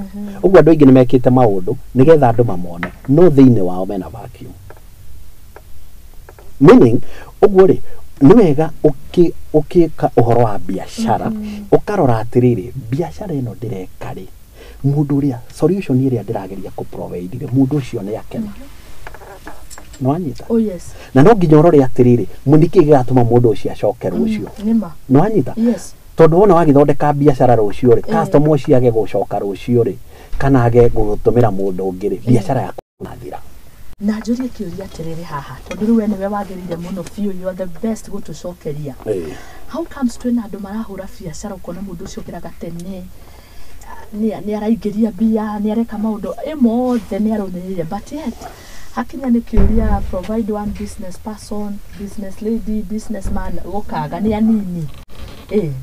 Ũguo andũ aingĩ nĩ mekĩte maũndũ nĩgetha andũ mamone, no thĩinĩ wao mena vacuum. Meaning, ũguo rĩ, nĩ wega ũkĩka ũhoro wa biacara, ũkarora atĩrĩrĩ, biacara ĩno ndĩreka rĩ, mũndũ ũrĩa solution ĩrĩa ndĩrageria kũ provide rĩ, mũndũ ũcio nĩ akena. Nĩwanyita? Oh yes. Na no nginya ũrore atĩrĩrĩ, nĩkĩ gĩgatũma mũndũ ũcio acoke rũciũ? Nĩma. Nĩwanyita? Yes. Tondũ wona wagĩthondeka biacara rũciũ rĩ, customer ũcio age gũcoka rũciũ rĩ, kana age gũtũmĩra mũndũ ũngĩ rĩ, biacara yaku ĩrathira. Na njũrie kĩũria atĩrĩrĩ haha, tondũ rĩu we nĩwe wagĩrĩire mũno biũ, you are the best gũtũcokeria. How comes twĩna andũ marahũra biacara ũkona mũndũ ũcio okĩraga tene, nĩ araingĩria mbia, nĩ areka maũndũ mothe nĩ arũmĩrĩire, but yet hakinya nĩ kĩũria provide one business person, business lady, businessman, gũkaga nĩ anini.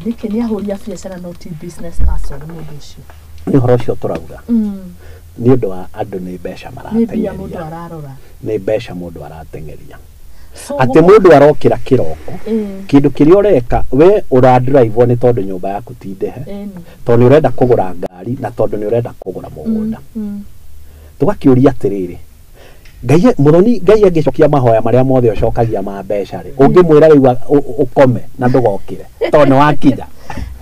Nĩkĩ nĩ ahũri a biacara no ti business person mũndũ ũcio? Nĩ ũhoro ũcio tũrauga. Nĩ ũndũ wa andũ nĩ mbeca Nĩ mbia mũndũ marateng'eria. ararora. Nĩ mbeca mũndũ arateng'eria. Atĩ mũndũ arokĩra kĩroko, kĩndũ kĩrĩa ũreka we ũradrive nĩ tondũ nyũmba yaku ti ndĩhe, tondũ nĩ ũrenda kũgũra ngari na tondũ nĩ ũrenda kũgũra mũgũnda. Tũgakĩũria atĩrĩrĩ, Ngai mũthoni Ngai angĩcokia mahoya marĩa mothe ũcokagia ma mbeca rĩ, ũngĩmwĩra rĩu ũkome na ndũgokĩre tondũ nĩ wakinya.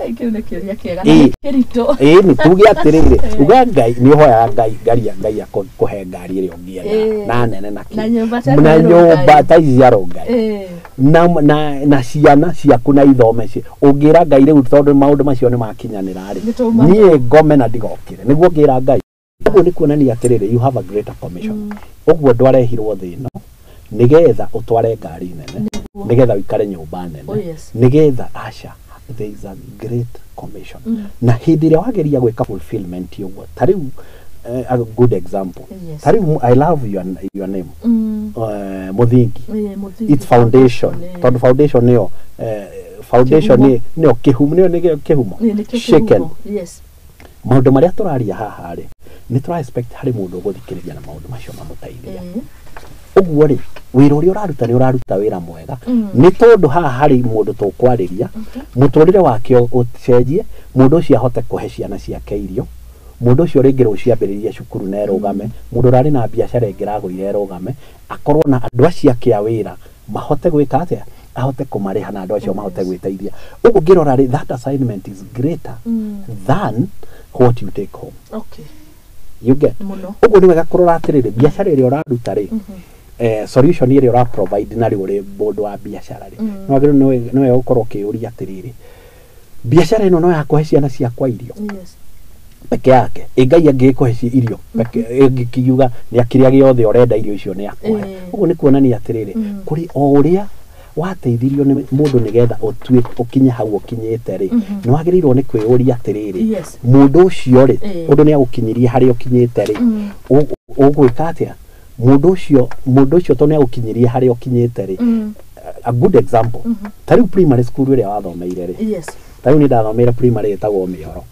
Kĩu nĩ kĩũria kĩega na nĩ kĩritũ. Nĩ tuge atĩrĩrĩ, uga Ngai nĩ ũhoyaga Ngai Ngai akũhe ngari ĩrĩa ũngĩenda na nene na kĩ. Na nyũmba ta Na nyũmba ta ici cia Rongai. Na ciana ciaku na ithome ci. Ũngĩra Ngai rĩu tondũ maũndũ macio nĩ makinyanĩra rĩ, niĩ ngome na ndigokĩre. Nĩguo ngĩra Ngai. Ũguo nĩ kuonania atĩrĩrĩ, you have a greater commission. Ũguo ndwarehirwo thĩ ĩno nĩgetha ũtware ngari nene, nĩgetha ũikare nyũmba nene, nĩgetha aca, there is a great commission. Na hĩndĩ ĩrĩa wageria gwĩka fulfillment ũguo, ta rĩu a good example. Ta rĩu I love your name. Mũthingi. It's foundation. Tondũ foundation nĩyo foundation nĩyo kĩhumo, nĩyo kĩhumo. Shaken. Yes. Maũndũ marĩa tũraria haha rĩ, nĩ tũra expect harĩ mũndũ ũgũthikĩrĩria na maũndũ macio mamũteithia. Ũguo rĩ, wĩra ũrĩa ũraruta nĩ ũraruta wĩra mwega, nĩ tondũ haha harĩ mũndũ tũkwarĩria, mũtũrĩre wake ũcenjie, mũndũ ũcio ahote kũhe ciana ciake irio, mũndũ ũcio rĩngĩ rũciũ ambĩrĩrie cukuru na erũgame, mũndũ ũrarĩ na biacara ĩngĩ ĩragũire erũgame, akorwo na andũ acio ake a wĩra mahote gwĩka atĩa, ahote kũmarĩha na andũ acio mahote gwĩteithia. Ũguo ngĩrora rĩ, that assignment is greater than what you take home. Okay. You get? Ũguo nĩ wega kũrora atĩrĩrĩ, biacara ĩrĩa ũraruta rĩ, solution ĩrĩa ũra provide na rĩu ũrĩ mũndũ wa biacara rĩ, nĩ wega gũkorwo ũkĩũria atĩrĩrĩ, biacara ĩno no ya kũhe ciana ciakwa irio? Peke yake. Ngai angĩkũhe irio, ĩngĩkiuga nĩ kĩrĩa gĩothe ũrenda irio icio nĩ akũhe. Ũguo nĩ kuonania atĩrĩrĩ, kũrĩ o ũrĩa wateithirio nĩ mũndũ nĩgetha ũkinye hau ũkinyĩte rĩ, nĩ wagĩrĩirwo nĩ kwĩyũria atĩrĩrĩ, mũndũ ũcio rĩ, ũndũ nĩ agũkinyirie harĩa ũkinyĩte rĩ, ũgwĩka atĩa? Mũndũ ũcio tondũ nĩ agũkinyirie harĩa ũkinyĩte rĩ, a good example. Ta rĩu primary school ĩrĩa wathomeire rĩ, ta rĩu nĩ ndathomeire primary ĩtagwo Mĩoro.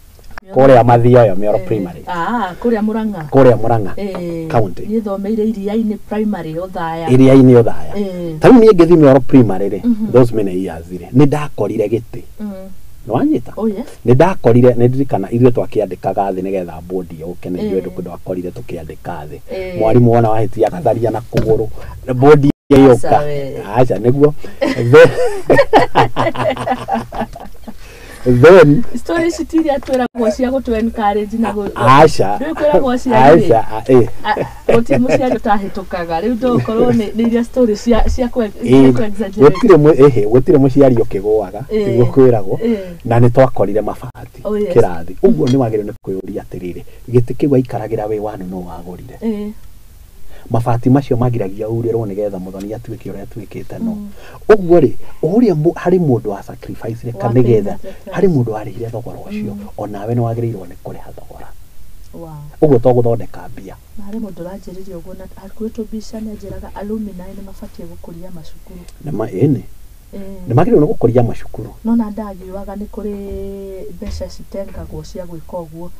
Kũrĩa Mathioya, Mĩoro primary. Kũrĩa Mũrang'a. Kũrĩa Mũrang'a county. Niĩ thomeire Iriainĩ primary Othaya. Iriainĩ Othaya. Ta rĩu niĩ ngĩthiĩ Mĩoro primary rĩ, those many years rĩ, nĩ ndakorire gĩtĩ. Nĩ wanyita? Oh yes. Nĩ ndakorire, nĩ ndirikana ithuĩ twakĩandĩkaga thĩ nĩgetha board yũke, na ithuĩ ndwakorire tũkĩandĩka thĩ. Mwarimũ wona wahĩtia agatharia na kũgũrũ. Board ĩyũka. Aca nĩguo. Then story ici ti iria twĩragwo cia gũtũ encourage na aca ndwĩkwĩragwo ciari gũtirĩ mũciari ũtahĩtũkaga rĩu ndũgũkorwo nĩ iria story cia kũ exaggerate. Gũtirĩ mũciari ũkĩgũaga nĩguo kwĩragwo, na nĩ twakorire mabati kĩrathi. Ũguo nĩ wagĩrĩirwo nĩ kwĩyũria atĩrĩrĩ, gĩtĩ kĩu aikaragĩra wĩ wanu no wagũrire? Mabati macio magiragia urĩrwo nĩgetha mũthoni atuĩke ũrĩa atuĩkĩte no. Ũguo rĩ, ũrĩa harĩ mũndũ wa sacrifice rĩ, nĩgetha harĩ mũndũ warĩhire thogora ũcio, onawe nĩ wagĩrĩirwo nĩ kũrĩha thogora. Ũguo to gũthondeka mbia. Na harĩ mũndũ ũranjĩrĩria ũguo na hakuhĩ tũmbica nĩ anjĩraga alumni nĩ mabatiĩ gũkũria macukuru. Nĩ ma ĩni. Nĩ magĩrĩirwo nĩ gũkũria macukuru. No na ndagiugaga nĩ kũrĩ mbeca citengagwo cia gwĩka ũguo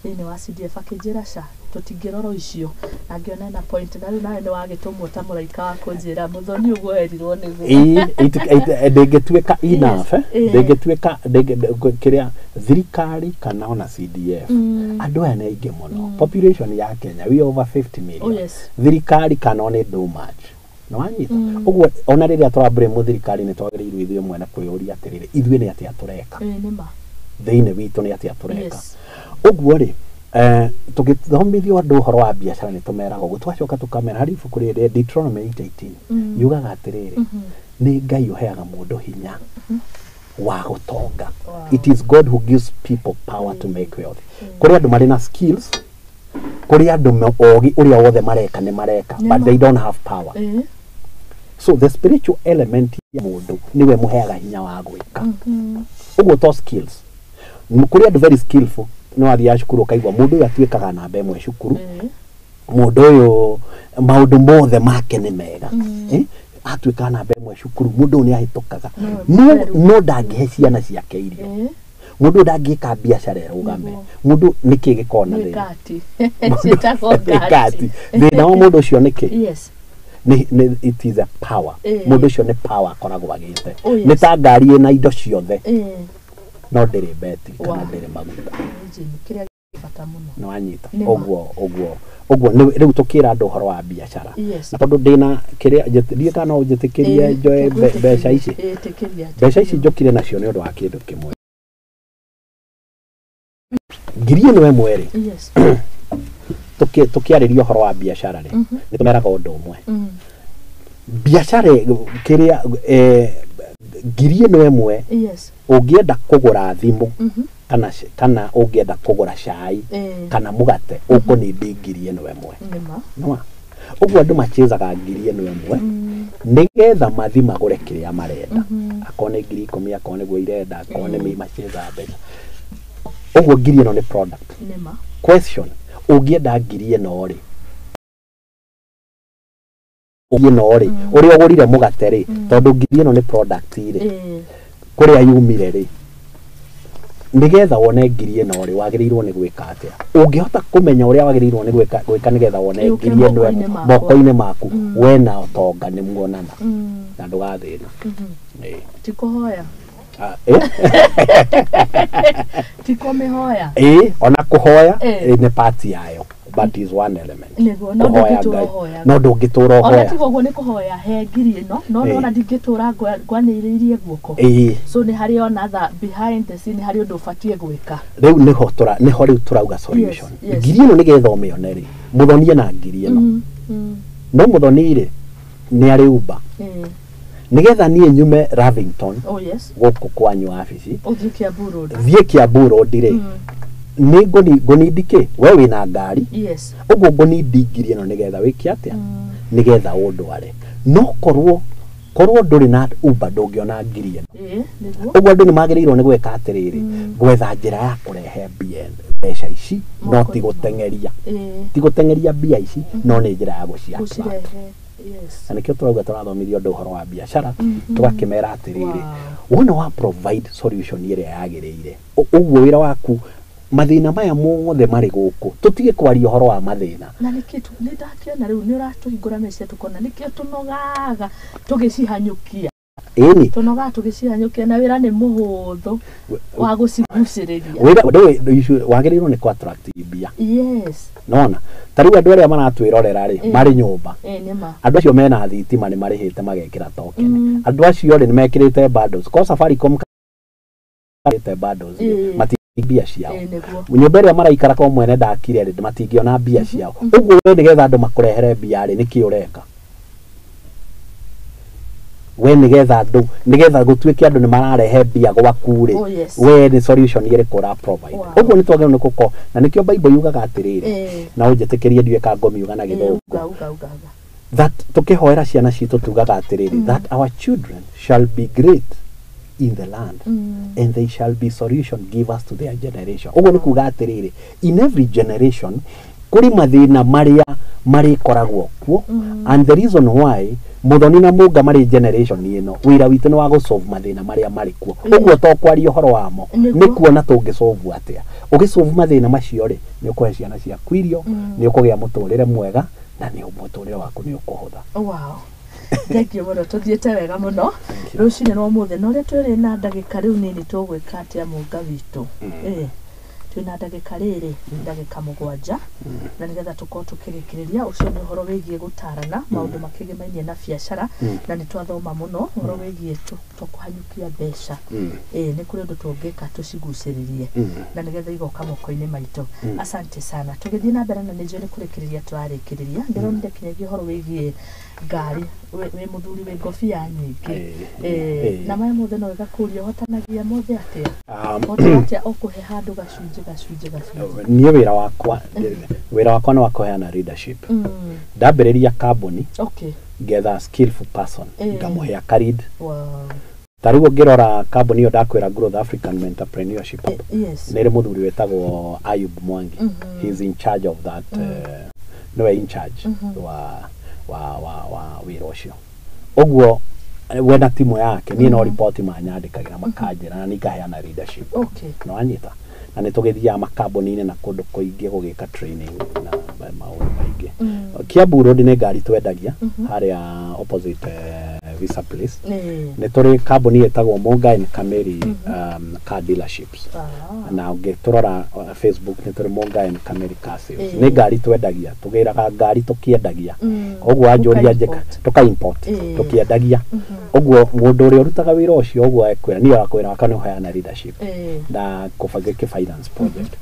thĩinĩ wa CDF, akĩnjĩra ca tũtingĩrora icio, na ngĩona na point, na rĩu nawe nĩ wagĩtũmwo ta mũraika wa kũnjĩra Mũthoni ũguo erirwo nĩguo. Ĩĩ, ndĩngĩtuĩka enough, ndĩngĩtuĩka kĩrĩa thirikari kana ona CDF. Andũ aya nĩ aingĩ mũno. Population ya Kenya, we over 50 million. Oh, yes. Thirikari kana only do much. Nĩ wanyita? Ũguo ona rĩrĩa tũra thirikari nĩ twagĩrĩirwo ithuĩ mwene kwĩyũria atĩrĩrĩ, ithuĩ nĩ atĩa tũreka? Nĩ ma. Thĩinĩ witũ nĩ atĩa tũreka? Ũguo rĩ, tũgĩthomithio andũ ũhoro wa biacara nĩ tũmeraga ũguo, tũgacoka tũkamera harĩ ibuku rĩrĩ Deuteronomy 8:18 yugaga atĩrĩrĩ, nĩ Ngai ũheaga mũndũ hinya wa gũtonga. It is God who gives people power to make wealth. Kũrĩ andũ marĩ na skills, kũrĩ andũ ogĩ ũrĩa wothe mareka nĩ mareka, but they don't have power. So the spiritual element ya mũndũ nĩwe mũheaga hinya wa gwĩka. Ũguo to skills. Kũrĩ andũ very skillful, nĩ wathiaga cukuru ũkaigua mũndũ ũyũ atuĩkaga namba ĩmwe cukuru, mũndũ ũyũ maũndũ mothe make nĩ mega, atuĩkaga namba ĩmwe cukuru, mũndũ ũyũ nĩ ahĩtũkaga, no ndangĩhe ciana ciake irio, mũndũ ũyũ ndangĩka biacara ĩrũgame, mũndũ nĩkĩ gĩkoragwo na thĩna? Ngati. Thĩna wa mũndũ ũcio nĩkĩ? It is a power. Mũndũ ũcio nĩ power akoragwo agĩte. Nĩ ta ngari ĩna indo ciothe, no ndĩrĩ betiri kana ndĩrĩ maguta. Nĩ wanyita? Ũguo ũguo ũguo rĩu tũkĩra andũ ũhoro wa biacara, na tondũ ndĩna kĩrĩa ndiũĩ kana no ũnjĩtĩkĩrie njoe mbeca ici. Mbeca ici njũkire nacio nĩ ũndũ wa kĩndũ kĩmwe. Ngiri ĩno ĩmwe rĩ, tũkĩarĩria ũhoro wa biacara rĩ, nĩ tũmeraga ũndũ ũmwe. Biacara kĩrĩa ngiri ĩno ĩmwe ũngĩenda kũgũra thimũ kana ũngĩenda kũgũra cai kana mũgate, ũkũnindi ngiri ĩno ĩmwe. Nĩma. Ũguo andũ machezaga ngiri ĩno ĩmwe nĩgetha mathi magũre kĩrĩa marenda. Akorwo nĩ ngiri 10, akorwo nĩguo irenda, akorwo nĩ machezaga mbeca. Ũguo ngiri ĩno nĩ product. Question, ũngĩenda ngiri ĩno rĩ, ũrĩa ũgũrire mũgate rĩ, tondũ ngiri ĩno nĩ product rĩ, kũrĩa yumire rĩ, nĩgetha wone ngiri ĩno rĩ, wagĩrĩirwo nĩ gwĩka atĩa? Ũngĩhota kũmenya ũrĩa wagĩrĩirwo nĩ gwĩka nĩgetha wone ngiri ĩno moko-inĩ maku, we na ũtonga nĩ muonana na ndũgathĩna. Ti kũhoya. Ti kũmĩhoya. Ona kũhoya nĩ part yayo, but is one element. No ndũngĩtũra ũhoya. Ona tiga ũguo nĩ kũhoya he ngiri ĩno, no ona ndingĩtũra ngwanĩrĩirie guoko. So nĩ harĩ ona tha behind the scene, harĩ ũndũ ũbatiĩ gwĩka. Rĩu nĩho rĩu tũrauga solution. Ngiri ĩno nĩgetha ũmĩone rĩ, mũthonie na ngiri ĩno. No mũthoni rĩ, nĩ arĩ Uber. Nĩgetha niĩ nyume Lavington gũkũ kwanyu wabici, ũthiĩ Kiambu Road. Thiĩ Kiambu Road rĩ, nĩ ngũnindi kĩ? We wĩna ngari. Ũguo ngũnindi ngiri ĩno nĩgetha wĩke atĩa? Nĩgetha ũndware. No korwo ndũrĩ na Uber ndũngĩona ngiri ĩno. Ũguo andũ nĩ magĩrĩirwo nĩ gwĩka atĩrĩrĩ, gwetha njĩra ya kũrehe mbeca ici, no ti gũteng'eria. Ti gũteng'eria mbia ici, no nĩ njĩra ya gũci-attract. Na nĩkĩo tũrauga tũrathomithio andũ ũhoro wa biacara, tũgakĩmera atĩrĩrĩ, wona wa provide solution ĩrĩa yagĩrĩire, ũguo wĩra waku, mathĩna maya mothe marĩ gũkũ, tũtige kwaria ũhoro wa mathĩna. Na nĩkĩ nĩ ndakĩona rĩu nĩ ũratũhingũra meciria tũkona nĩkĩo tũnogaga tũgĩcihanyũkia. Ĩni. Tũnogaga tũgĩcihanyũkia na wĩra nĩ mũhũthũ wa gũcigucĩrĩria. Wĩra wagĩrĩirwo nĩ kũ-attract mbia. Yes. Nona ta rĩu andũ arĩa maratwĩrorera rĩ, marĩ nyũmba. Andũ acio mena thitima nĩ marĩhĩte magekĩra token. Andũ acio rĩ nĩ mekĩrĩte bundles. Ko Safaricom marĩhĩte bundles rĩ, mbia ciao. Nyũmba ĩrĩa maraikara kwa mwene ndakire rĩ, matingĩona mbia ciao. Ũguo we nĩgetha andũ makũrehere mbia rĩ, nĩkĩ ũreka? We nĩgetha andũ, nĩgetha gũtuĩke andũ nĩ mararehe mbia gwaku rĩ, we nĩ solution ĩrĩkũ ũra provide? Ũguo nĩ twagĩrĩirwo nĩ gũkorwo, na nĩkĩo Bible yugaga atĩrĩrĩ, na ũnjĩtĩkĩrie ndiũĩ kana ngũmiuga na Gĩthũngũ, that tũkĩhoera ciana citũ tugaga atĩrĩrĩ, that our children shall be great in the land, and they shall be solution givers to their generation. Ũguo nĩ kuga atĩrĩrĩ, in every generation Kũrĩ mathĩna marĩa marĩkoragwo kuo, and the reason why Muthoni na Munga marĩ generation ĩno, wĩra witũ nĩ wa gũsolve mathĩna marĩa marĩ kuo. Ũguo to kwaria ũhoro wamo, nĩ kuona tũngĩsolve atĩa. Ũgĩsolve mathĩna macio rĩ, nĩ ũkũhe ciana ciaku irio, nĩ ũkũgĩa mũtũrĩre mwega, na nĩ mũtũrĩre waku nĩ ũkũhũtha. Wow. Thank you mũno, tũthiĩte wega mũno rũcinĩ rwa ũmũthĩ. Na ũrĩa twĩrĩ na ndagĩka rĩu nini, tũgwĩka atĩa Mũnga witũ? Twĩna ndagĩka rĩrĩ, ndagĩka 7, na nĩgetha tũkorwo tũkĩrĩkĩrĩria. Ũcio nĩ ũhoro wĩgiĩ gũtarana maũndũ makĩgĩmainie na biacara, na nĩ twathoma mũno ũhoro wĩgiĩ tũkũhanyũkia mbeca. Nĩ kũrĩ ũndũ tũngĩka tũcigucĩrĩrie na nĩgetha igoka moko-inĩ maitũ. Asante sana. Tũgĩthiĩ na mbere, na nĩ njũĩ nĩ kũrĩkĩrĩria tũrarĩkĩrĩria, ndĩronire kinyagia ũhoro wĩgiĩ ngari, wĩ mũthuri wĩ ngobia nyingĩ. Na maya mothe no ĩgakũria, ũhotanagia mothe atĩa? Ũhotaga atĩa ũkũhe handũ gacunjĩ gacunjĩ gacunjĩ? Niĩ wĩra wakwa nĩ wa kũheana leadership. Ndambĩrĩria kambuni, ngetha skillful person, ngamũhe akarid. Ta rĩu ũngĩrora kambuni ĩyo ndakwĩra, Growth African Entrepreneurship Hub, nĩ ĩrĩ mũthuri wĩtagwo Ayub Mwangi. He's in charge of that, nĩwe in charge wa wĩra ũcio. Ũguo we na timu yake, niĩ no riboti manyandĩkagĩra, makanjĩra, na niĩ ngaheana leadership. Na wanyita, na nĩ tũgĩthiaga makambuni-inĩ na kũndũ kũingĩ gũgĩka training na maũndũ maingĩ. Kiambu Road nĩ ngari twendagia harĩa opposite Visa Place. Nĩ tũrĩ kambuni ĩtagwo Munga and Kameri car dealerships. Na ũngĩtũrora Facebook, nĩ tũrĩ Munga and Kameri Car Sales. Nĩ ngari twendagia, tũgĩraga ngari tũkĩendagia. Ũguo wanjũria njĩka Mũka-import. Tũka-import tũkĩendagia. Ũguo mũndũ ũrĩa ũrutaga wĩra ũcio, ũguo ekwĩra niĩ wĩra wakwa nĩ ũheana leadership na kũbanga finance project.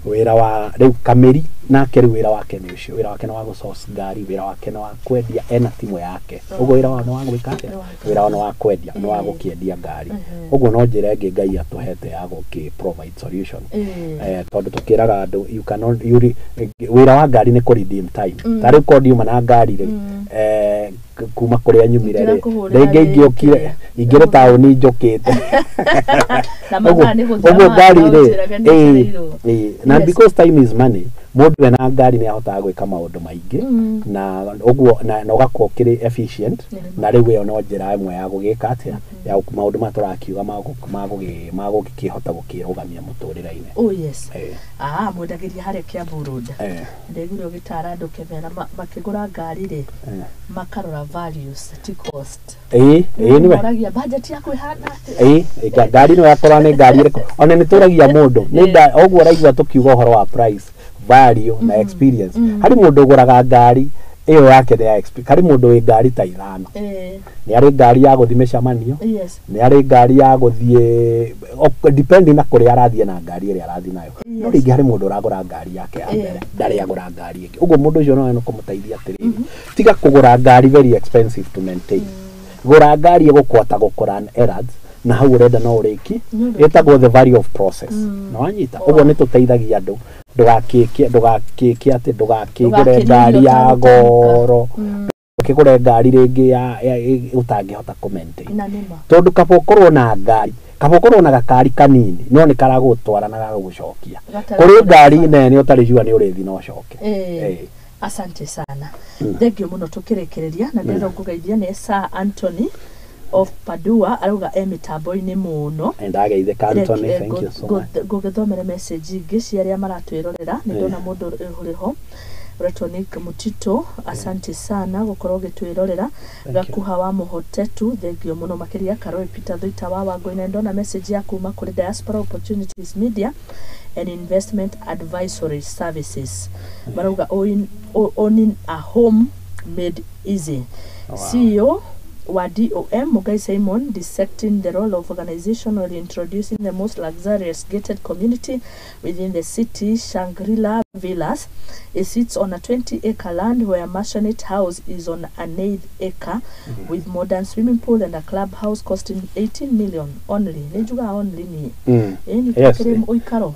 Wĩra wa rĩu Kameri nake, rĩu wĩra wake nĩ ũcio, wĩra wake nĩ wa gũsource ngari, wĩra wake nĩ wa kwendia, ena timu yake. Ũguo wĩra wao nĩ wa gwĩka atĩa? Nĩ wa ngari. Wĩra wao nĩ wa kwendia, nĩ wa gũkĩendia ngari. Ũguo no njĩra ĩngĩ Ngai atũhete ya gũkĩ provide solution. Tondũ tũkĩraga andũ, you cannot you re, wĩra wa ngari nĩ kũ redeem time. Ta rĩu korwo ndiuma na ngari rĩ, kuma kũrĩa nyumire rĩ, Ingĩrakũhũrĩra rĩngĩ ingĩũkire rĩngĩ. Ingĩrĩ taũni njũkĩte. Na mathaa nĩ gũthira. Ũguo ngari rĩ, ũnjĩraga nĩ ũcereirwo. na because time is money, mũndũ ena ngari nĩ ahotaga gwĩka maũndũ maingĩ, na ũguo na ũgakorwo ũkĩrĩ efficient. Na rĩu ĩyo no njĩra ĩmwe ya gũgĩka atĩa, ya maũndũ maya tũrakiuga ma gũkĩhota gũkĩrũgamia mũtũrĩre-inĩ. Oh yes. Ah, mwendagĩria harĩa Kiambu Road. Ndaiguire ũgĩtara andũ kĩmera makĩgũra ngari rĩ, makarora values ti cost. Ĩĩ, nĩwe. Moragia budget yaku ĩhana atĩa? Ĩĩ, ngari ĩno yakorwo nĩ ngari ĩrĩkũ, ona nĩ tũragia mũndũ nĩ ũguo ũraigua tũkiuga ũhoro wa price, value na experience. Harĩ mũndũ ũgũraga ngari ĩyo yake nĩ ya experience, harĩ mũndũ wĩ ngari ta ithano. Nĩ arĩ ngari ya gũthiĩ mĩcemanio, nĩ arĩ ngari ya gũthiĩ depending na kũrĩa arathiĩ na ngari ĩrĩa arathiĩ nayo. No rĩngĩ harĩ mũndũ ũragũra ngari yake ya mbere, ndarĩ agũra ngari ĩngĩ. Ũguo mũndũ ũcio no kũmũteithia atĩrĩrĩ, tiga kũgũra ngari very expensive to maintain, gũra ngari ĩgũkũhota gũkũrun errands na hau ũrenda no ũrĩki. Nĩ ũrĩki. Ĩtagwo the value of process. Na wanyita, ũguo nĩ tũteithagia andũ ndũgakĩke ndũgakĩke atĩ ndũgakĩgũre Ndũgakĩnĩrio ngari ya ũtagũtamũka. goro, ũkĩgũre ngari rĩngĩ ya ũtangĩhota kũ maintain. Na nĩma. Tondũ kaba ũkorwo na ngari, kaba ũkorwo na gakari kanini no nĩ karagũtwara na gagagũcokia, Gatarĩ kũrĩ ngari kũrĩ nene ũtarĩ sure nĩ ũrĩthi na ũcoke. Asante sana, thengio mũno. Tũkĩrĩkĩrĩria na ndĩrenda ngũgeithia nĩ Sir Anthony of Padua, arauga e mĩtambo-inĩ mũno. Ndageithĩka Anthony, thank you so much. Ngũgĩthomere message ingĩ cia arĩa maratwĩrorera. Nĩ ndona mũndũ ũrĩ ho ũretwo Nick Mutito, asante sana gũkorwo ũgĩtwĩrorera. You. Gakuha wa Mũhotetu, thengio mũno makĩria. Karoi Peter Thuita wa Wangũi. Ndona message ya kuma kũrĩ Diaspora Opportunities Media and Investment Advisory Services, marauga owning a home made easy. CEO wa DOM Mugai Simon dissecting the role of organization introducing the most luxurious gated community within the city, Shangri-La Villas. It sits on a 20-acre land where Maisonette House is on an 8 acre with modern swimming pool and a clubhouse costing 18 million only. Nĩ njugaga only niĩ. Ĩĩ nĩ kĩrĩ ũikaro.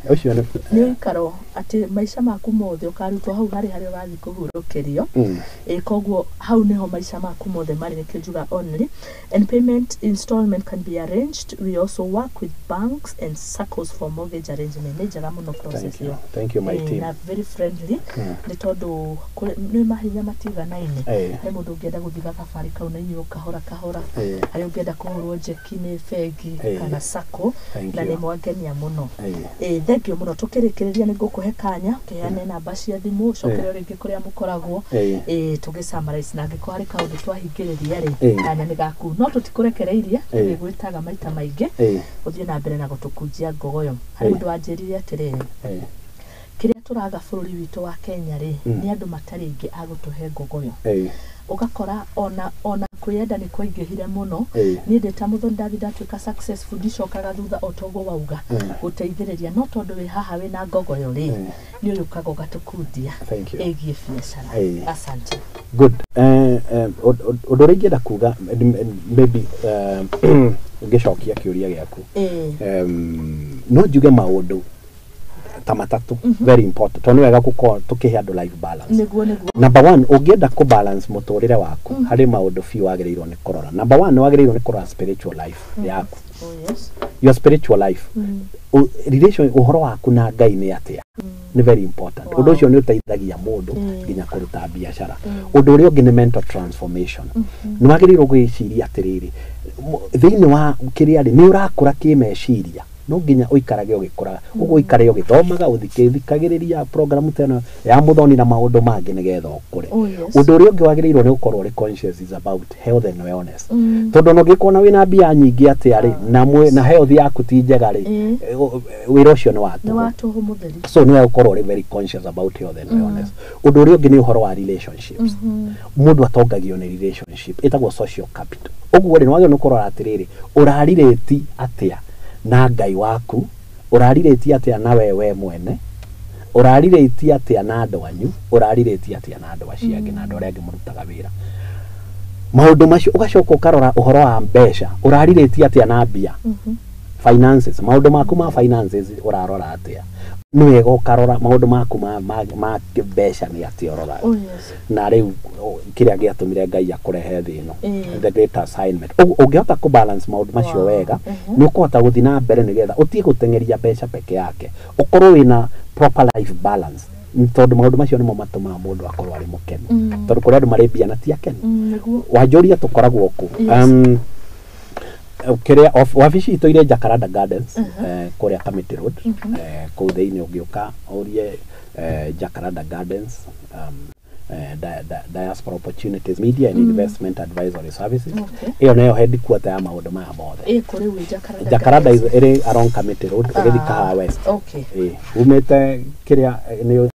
Ũcio nĩ Nĩ ũikaro atĩ maica maku mothe ũkarutwo hau harĩ harĩa ũrathiĩ kũhurũkĩrio. Ĩ koguo hau nĩho maica maku mothe marĩ nĩkĩo njuga only, and payment installment can be arranged. We also work with banks and SACCOs for mortgage arrangement. Nĩ njega mũno process Thank you. ĩyo. Thank you, my team. Na very friendly, nĩ tondũ nĩ mahinya matiganaine. He mũndũ ũngĩenda gũthiĩ gathabarĩ kau na inyuĩ kahora kahora, harĩa ũngĩenda kũhũrwo njeki nĩ bengi kana SACCO, Thank na you. nĩ mwangenia mũno. Thank you mũno. Tũkĩrĩkĩrĩria nĩ ngũkũhe kanya ũkĩheane namba cia thimũ, ũcokere o rĩngĩ kũrĩa mũkoragwo, tũgĩ summarize, na angĩkorwo harĩ kaũndũ twahingĩrĩria rĩ, kanya nĩ gaku, no tũtikũrekereirie, tũrĩgwĩtaga maita maingĩ ũthiĩ na mbere na gũtũkunjia ngogoyo. Harĩ mũndũ wanjĩrire atĩrĩrĩ, kĩrĩa tũraga bũrũri witũ wa Kenya rĩ, nĩ andũ matarĩ aingĩ a gũtũhe ngogoyo. Ũgakora ona kwĩyenda nĩ kwaingĩhire mũno. Niĩ ndĩ ta mũthoni, ndathi ndatuĩka successful, ndicokaga thutha o toguo wauga gũteithĩrĩria, no tondũ wĩ haha wĩna ngogoyo rĩ, nĩ ũyũkaga ũgatũkundia Thank you. ĩgiĩ biacara. Asante. Good. Ũndũ ũrĩa ingĩenda kuga, maybe ngĩcokia kĩũria gĩaku, no njuge maũndũ ta matatũ very important, tondũ nĩ wega gũkorwo tũkĩhe andũ life balance. Nĩguo. Number one, ũngĩenda kũ balance mũtũrĩre waku, harĩ maũndũ biũ wagĩrĩirwo nĩ kũrora. Number one, nĩ wagĩrĩirwo nĩ kũrora spiritual life yaku. Oh yes. Your spiritual life, relation, ũhoro waku na Ngai nĩ atĩa, nĩ very important. Ũndũ ũcio nĩ ũteithagia mũndũ nginya kũruta biacara. Ũndũ ũrĩa ũngĩ nĩ mental transformation. Nĩ wagĩrĩirwo gwĩciria atĩrĩrĩ, thĩinĩ wa kĩrĩa rĩ, nĩ ũrakũra kĩmeciria. No nginya ũikarage ũgĩkũraga, ũguo ũikare ũgĩthomaga, ũthikĩthikagĩrĩria program ta ĩno ya Mũthoni na maũndũ mangĩ nĩgetha ũkũre. Oh yes. Ũndũ ũrĩa ũngĩ wagĩrĩirwo nĩ gũkorwo ũrĩ conscious is about health and wellness, tondũ ona ũngĩkorwo na wĩna mbia nyingĩ atĩa rĩ, na health yaku ti njega rĩ, wĩra ũcio nĩ wa Nĩ tũhũ. wa tũhũ mũtheri. So nĩ wega gũkorwo ũrĩ very conscious about health and wellness. Ũndũ ũrĩa ũngĩ nĩ ũhoro wa relationships. Mũndũ atongagio nĩ relationship, ĩtagwo social capital. Ũguo rĩ, nĩ wagĩrĩirwo nĩ kũrora atĩrĩrĩ, ũrarirĩti atĩa na Ngai waku, ũrarirĩti atĩa na we mwene, ũrarirĩti atĩa na andũ anyu, ũrarirĩti atĩa na andũ acio angĩ na andũ arĩa angĩ mũrutaga wĩra, maũndũ macio. Ũgacoka ũkarora ũhoro wa mbeca, ũrarirĩti atĩa na mbia, finances, maũndũ maku ma finances ũrarora atĩa. Nĩ wega ũkarora maũndũ maku ma mbeca nĩ atĩa ũroraga. Oh yes. Na rĩu kĩrĩa gĩatũmire Ngai akũrehe thĩ ĩno, the great assignment. Ũguo ũngĩhota kũ balance maũndũ macio wega, nĩ ũkũhota gũthiĩ na mbere nĩgetha ũtige gũteng'eria mbeca peke yake, ũkorwo wĩna proper life balance, nĩ tondũ maũndũ macio nĩmo matũmaga mũndũ akorwo arĩ mũkenu, tondũ kũrĩ andũ marĩ mbia na ti akenu. Nĩguo. Wanjũria tũkoragwo kũ? Yes. Kĩrĩa wabici itũ irĩ Jacaranda Gardens, kũrĩa Kamiti Road, kũu thĩinĩ. Ũngĩũka ũrie Jacaranda Gardens, Diaspora Opportunities Media and Investment Advisory Services. Ĩyo nĩyo headquarter ya maũndũ maya mothe. Ĩ kũrĩ wĩ Jacaranda? Jacaranda Gardens. Ĩrĩ along Kamiti Road ũgĩthiĩ Kahawa West. Ĩ umĩte kĩrĩa, nĩ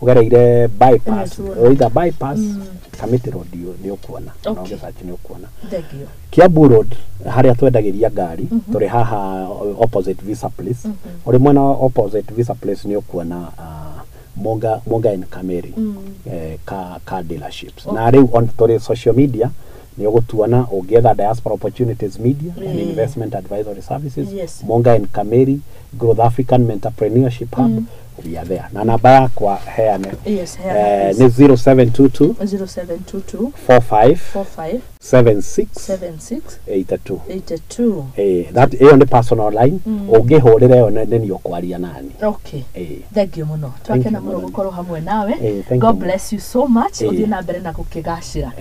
ũgereire bypass, Nĩtuona. either bypass, Kamiti Road, nĩ ũkuona. Na ũgĩsearch nĩ ũkuona. Thank you. Kiambu Road harĩa twendagĩria ngari, tũrĩ haha opposite Visa Place. Ũrĩ mwena wa opposite Visa Place nĩ ũkuona Monga and Kameri car dealerships. Na rĩu on tũrĩ social media, nĩ ũgũtuona ũngĩetha Diaspora Opportunities Media and Investment Advisory Services, Monga and Kameri, Growth African Entrepreneurship Hub, we are there. Na namba yakwa heane? Yes, heana, Nĩ 0722 0722 45 45 76 76 82. 82. That ĩyo nĩ personal line, ũngĩhũrĩra ĩyo nĩ niĩ ũkwaria nani. Thank you mũno. Thank Twakena you, mũno Mũthoni. gũkorwo hamwe nawe. Thank God you. bless you so much. Ũthiĩ na mbere na gũkĩgacĩra.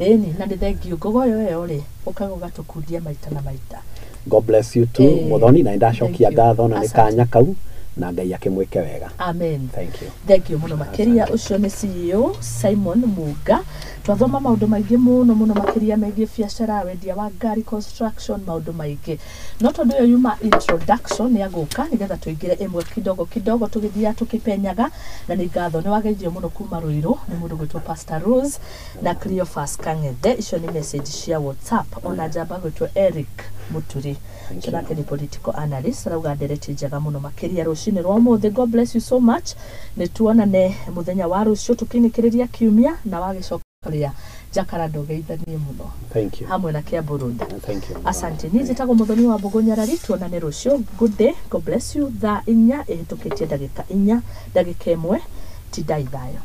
Ĩni na nĩ thank you, ngogoyo ĩyo rĩ, ũkaga ũgatũkundia maita na maita. God bless you too, Mũthoni, na nĩndacokia Thank you. ngatho na nĩ Asante. kanya kau, na Ngai akĩmwĩke wega. Amen. Thank you. Thank you mũno makĩria. Ũcio nĩ CEO Simon Munga. Twathoma maũndũ maingĩ mũno mũno makĩria megiĩ biacara, wendia wa ngari, construction, maũndũ maingĩ, no tondũ ĩyo yuma introduction, nĩ agũka nĩgetha tũingĩre ĩmwe kidogo kidogo tũgĩthiaga tũkĩpenyaga. Na nĩ ngatho nĩ wageithio mũno kuma Rũirũ nĩ mũndũ gwĩtwo Pastor Rose na Cleophas Kang'ethe. Icio nĩ message cia WhatsApp. Ona njamba gwĩtwo Eric Muturi, Thank ũcio you. nake nĩ political analyst, arauga ndereti njega mũno makĩria rũcinĩ rwa ũmũthĩ. God bless you so much. Nĩ tuonane mũthenya wa rũciũ tũkĩinĩkĩrĩria kiumia, na wagĩcoka rĩa Jacaranda ũgeithanie mũno Thank you. hamwe na Kiambu Road. Thank you. Asante. Niĩ njĩtagwo Mũthoni wa Mbũgũ Nyarari. Tuonane rũciũ. Good day, God bless you. Thaa 4 ĩhĩtũkĩtie ndagĩka 4 ndagĩka 1. Tindai thayũ.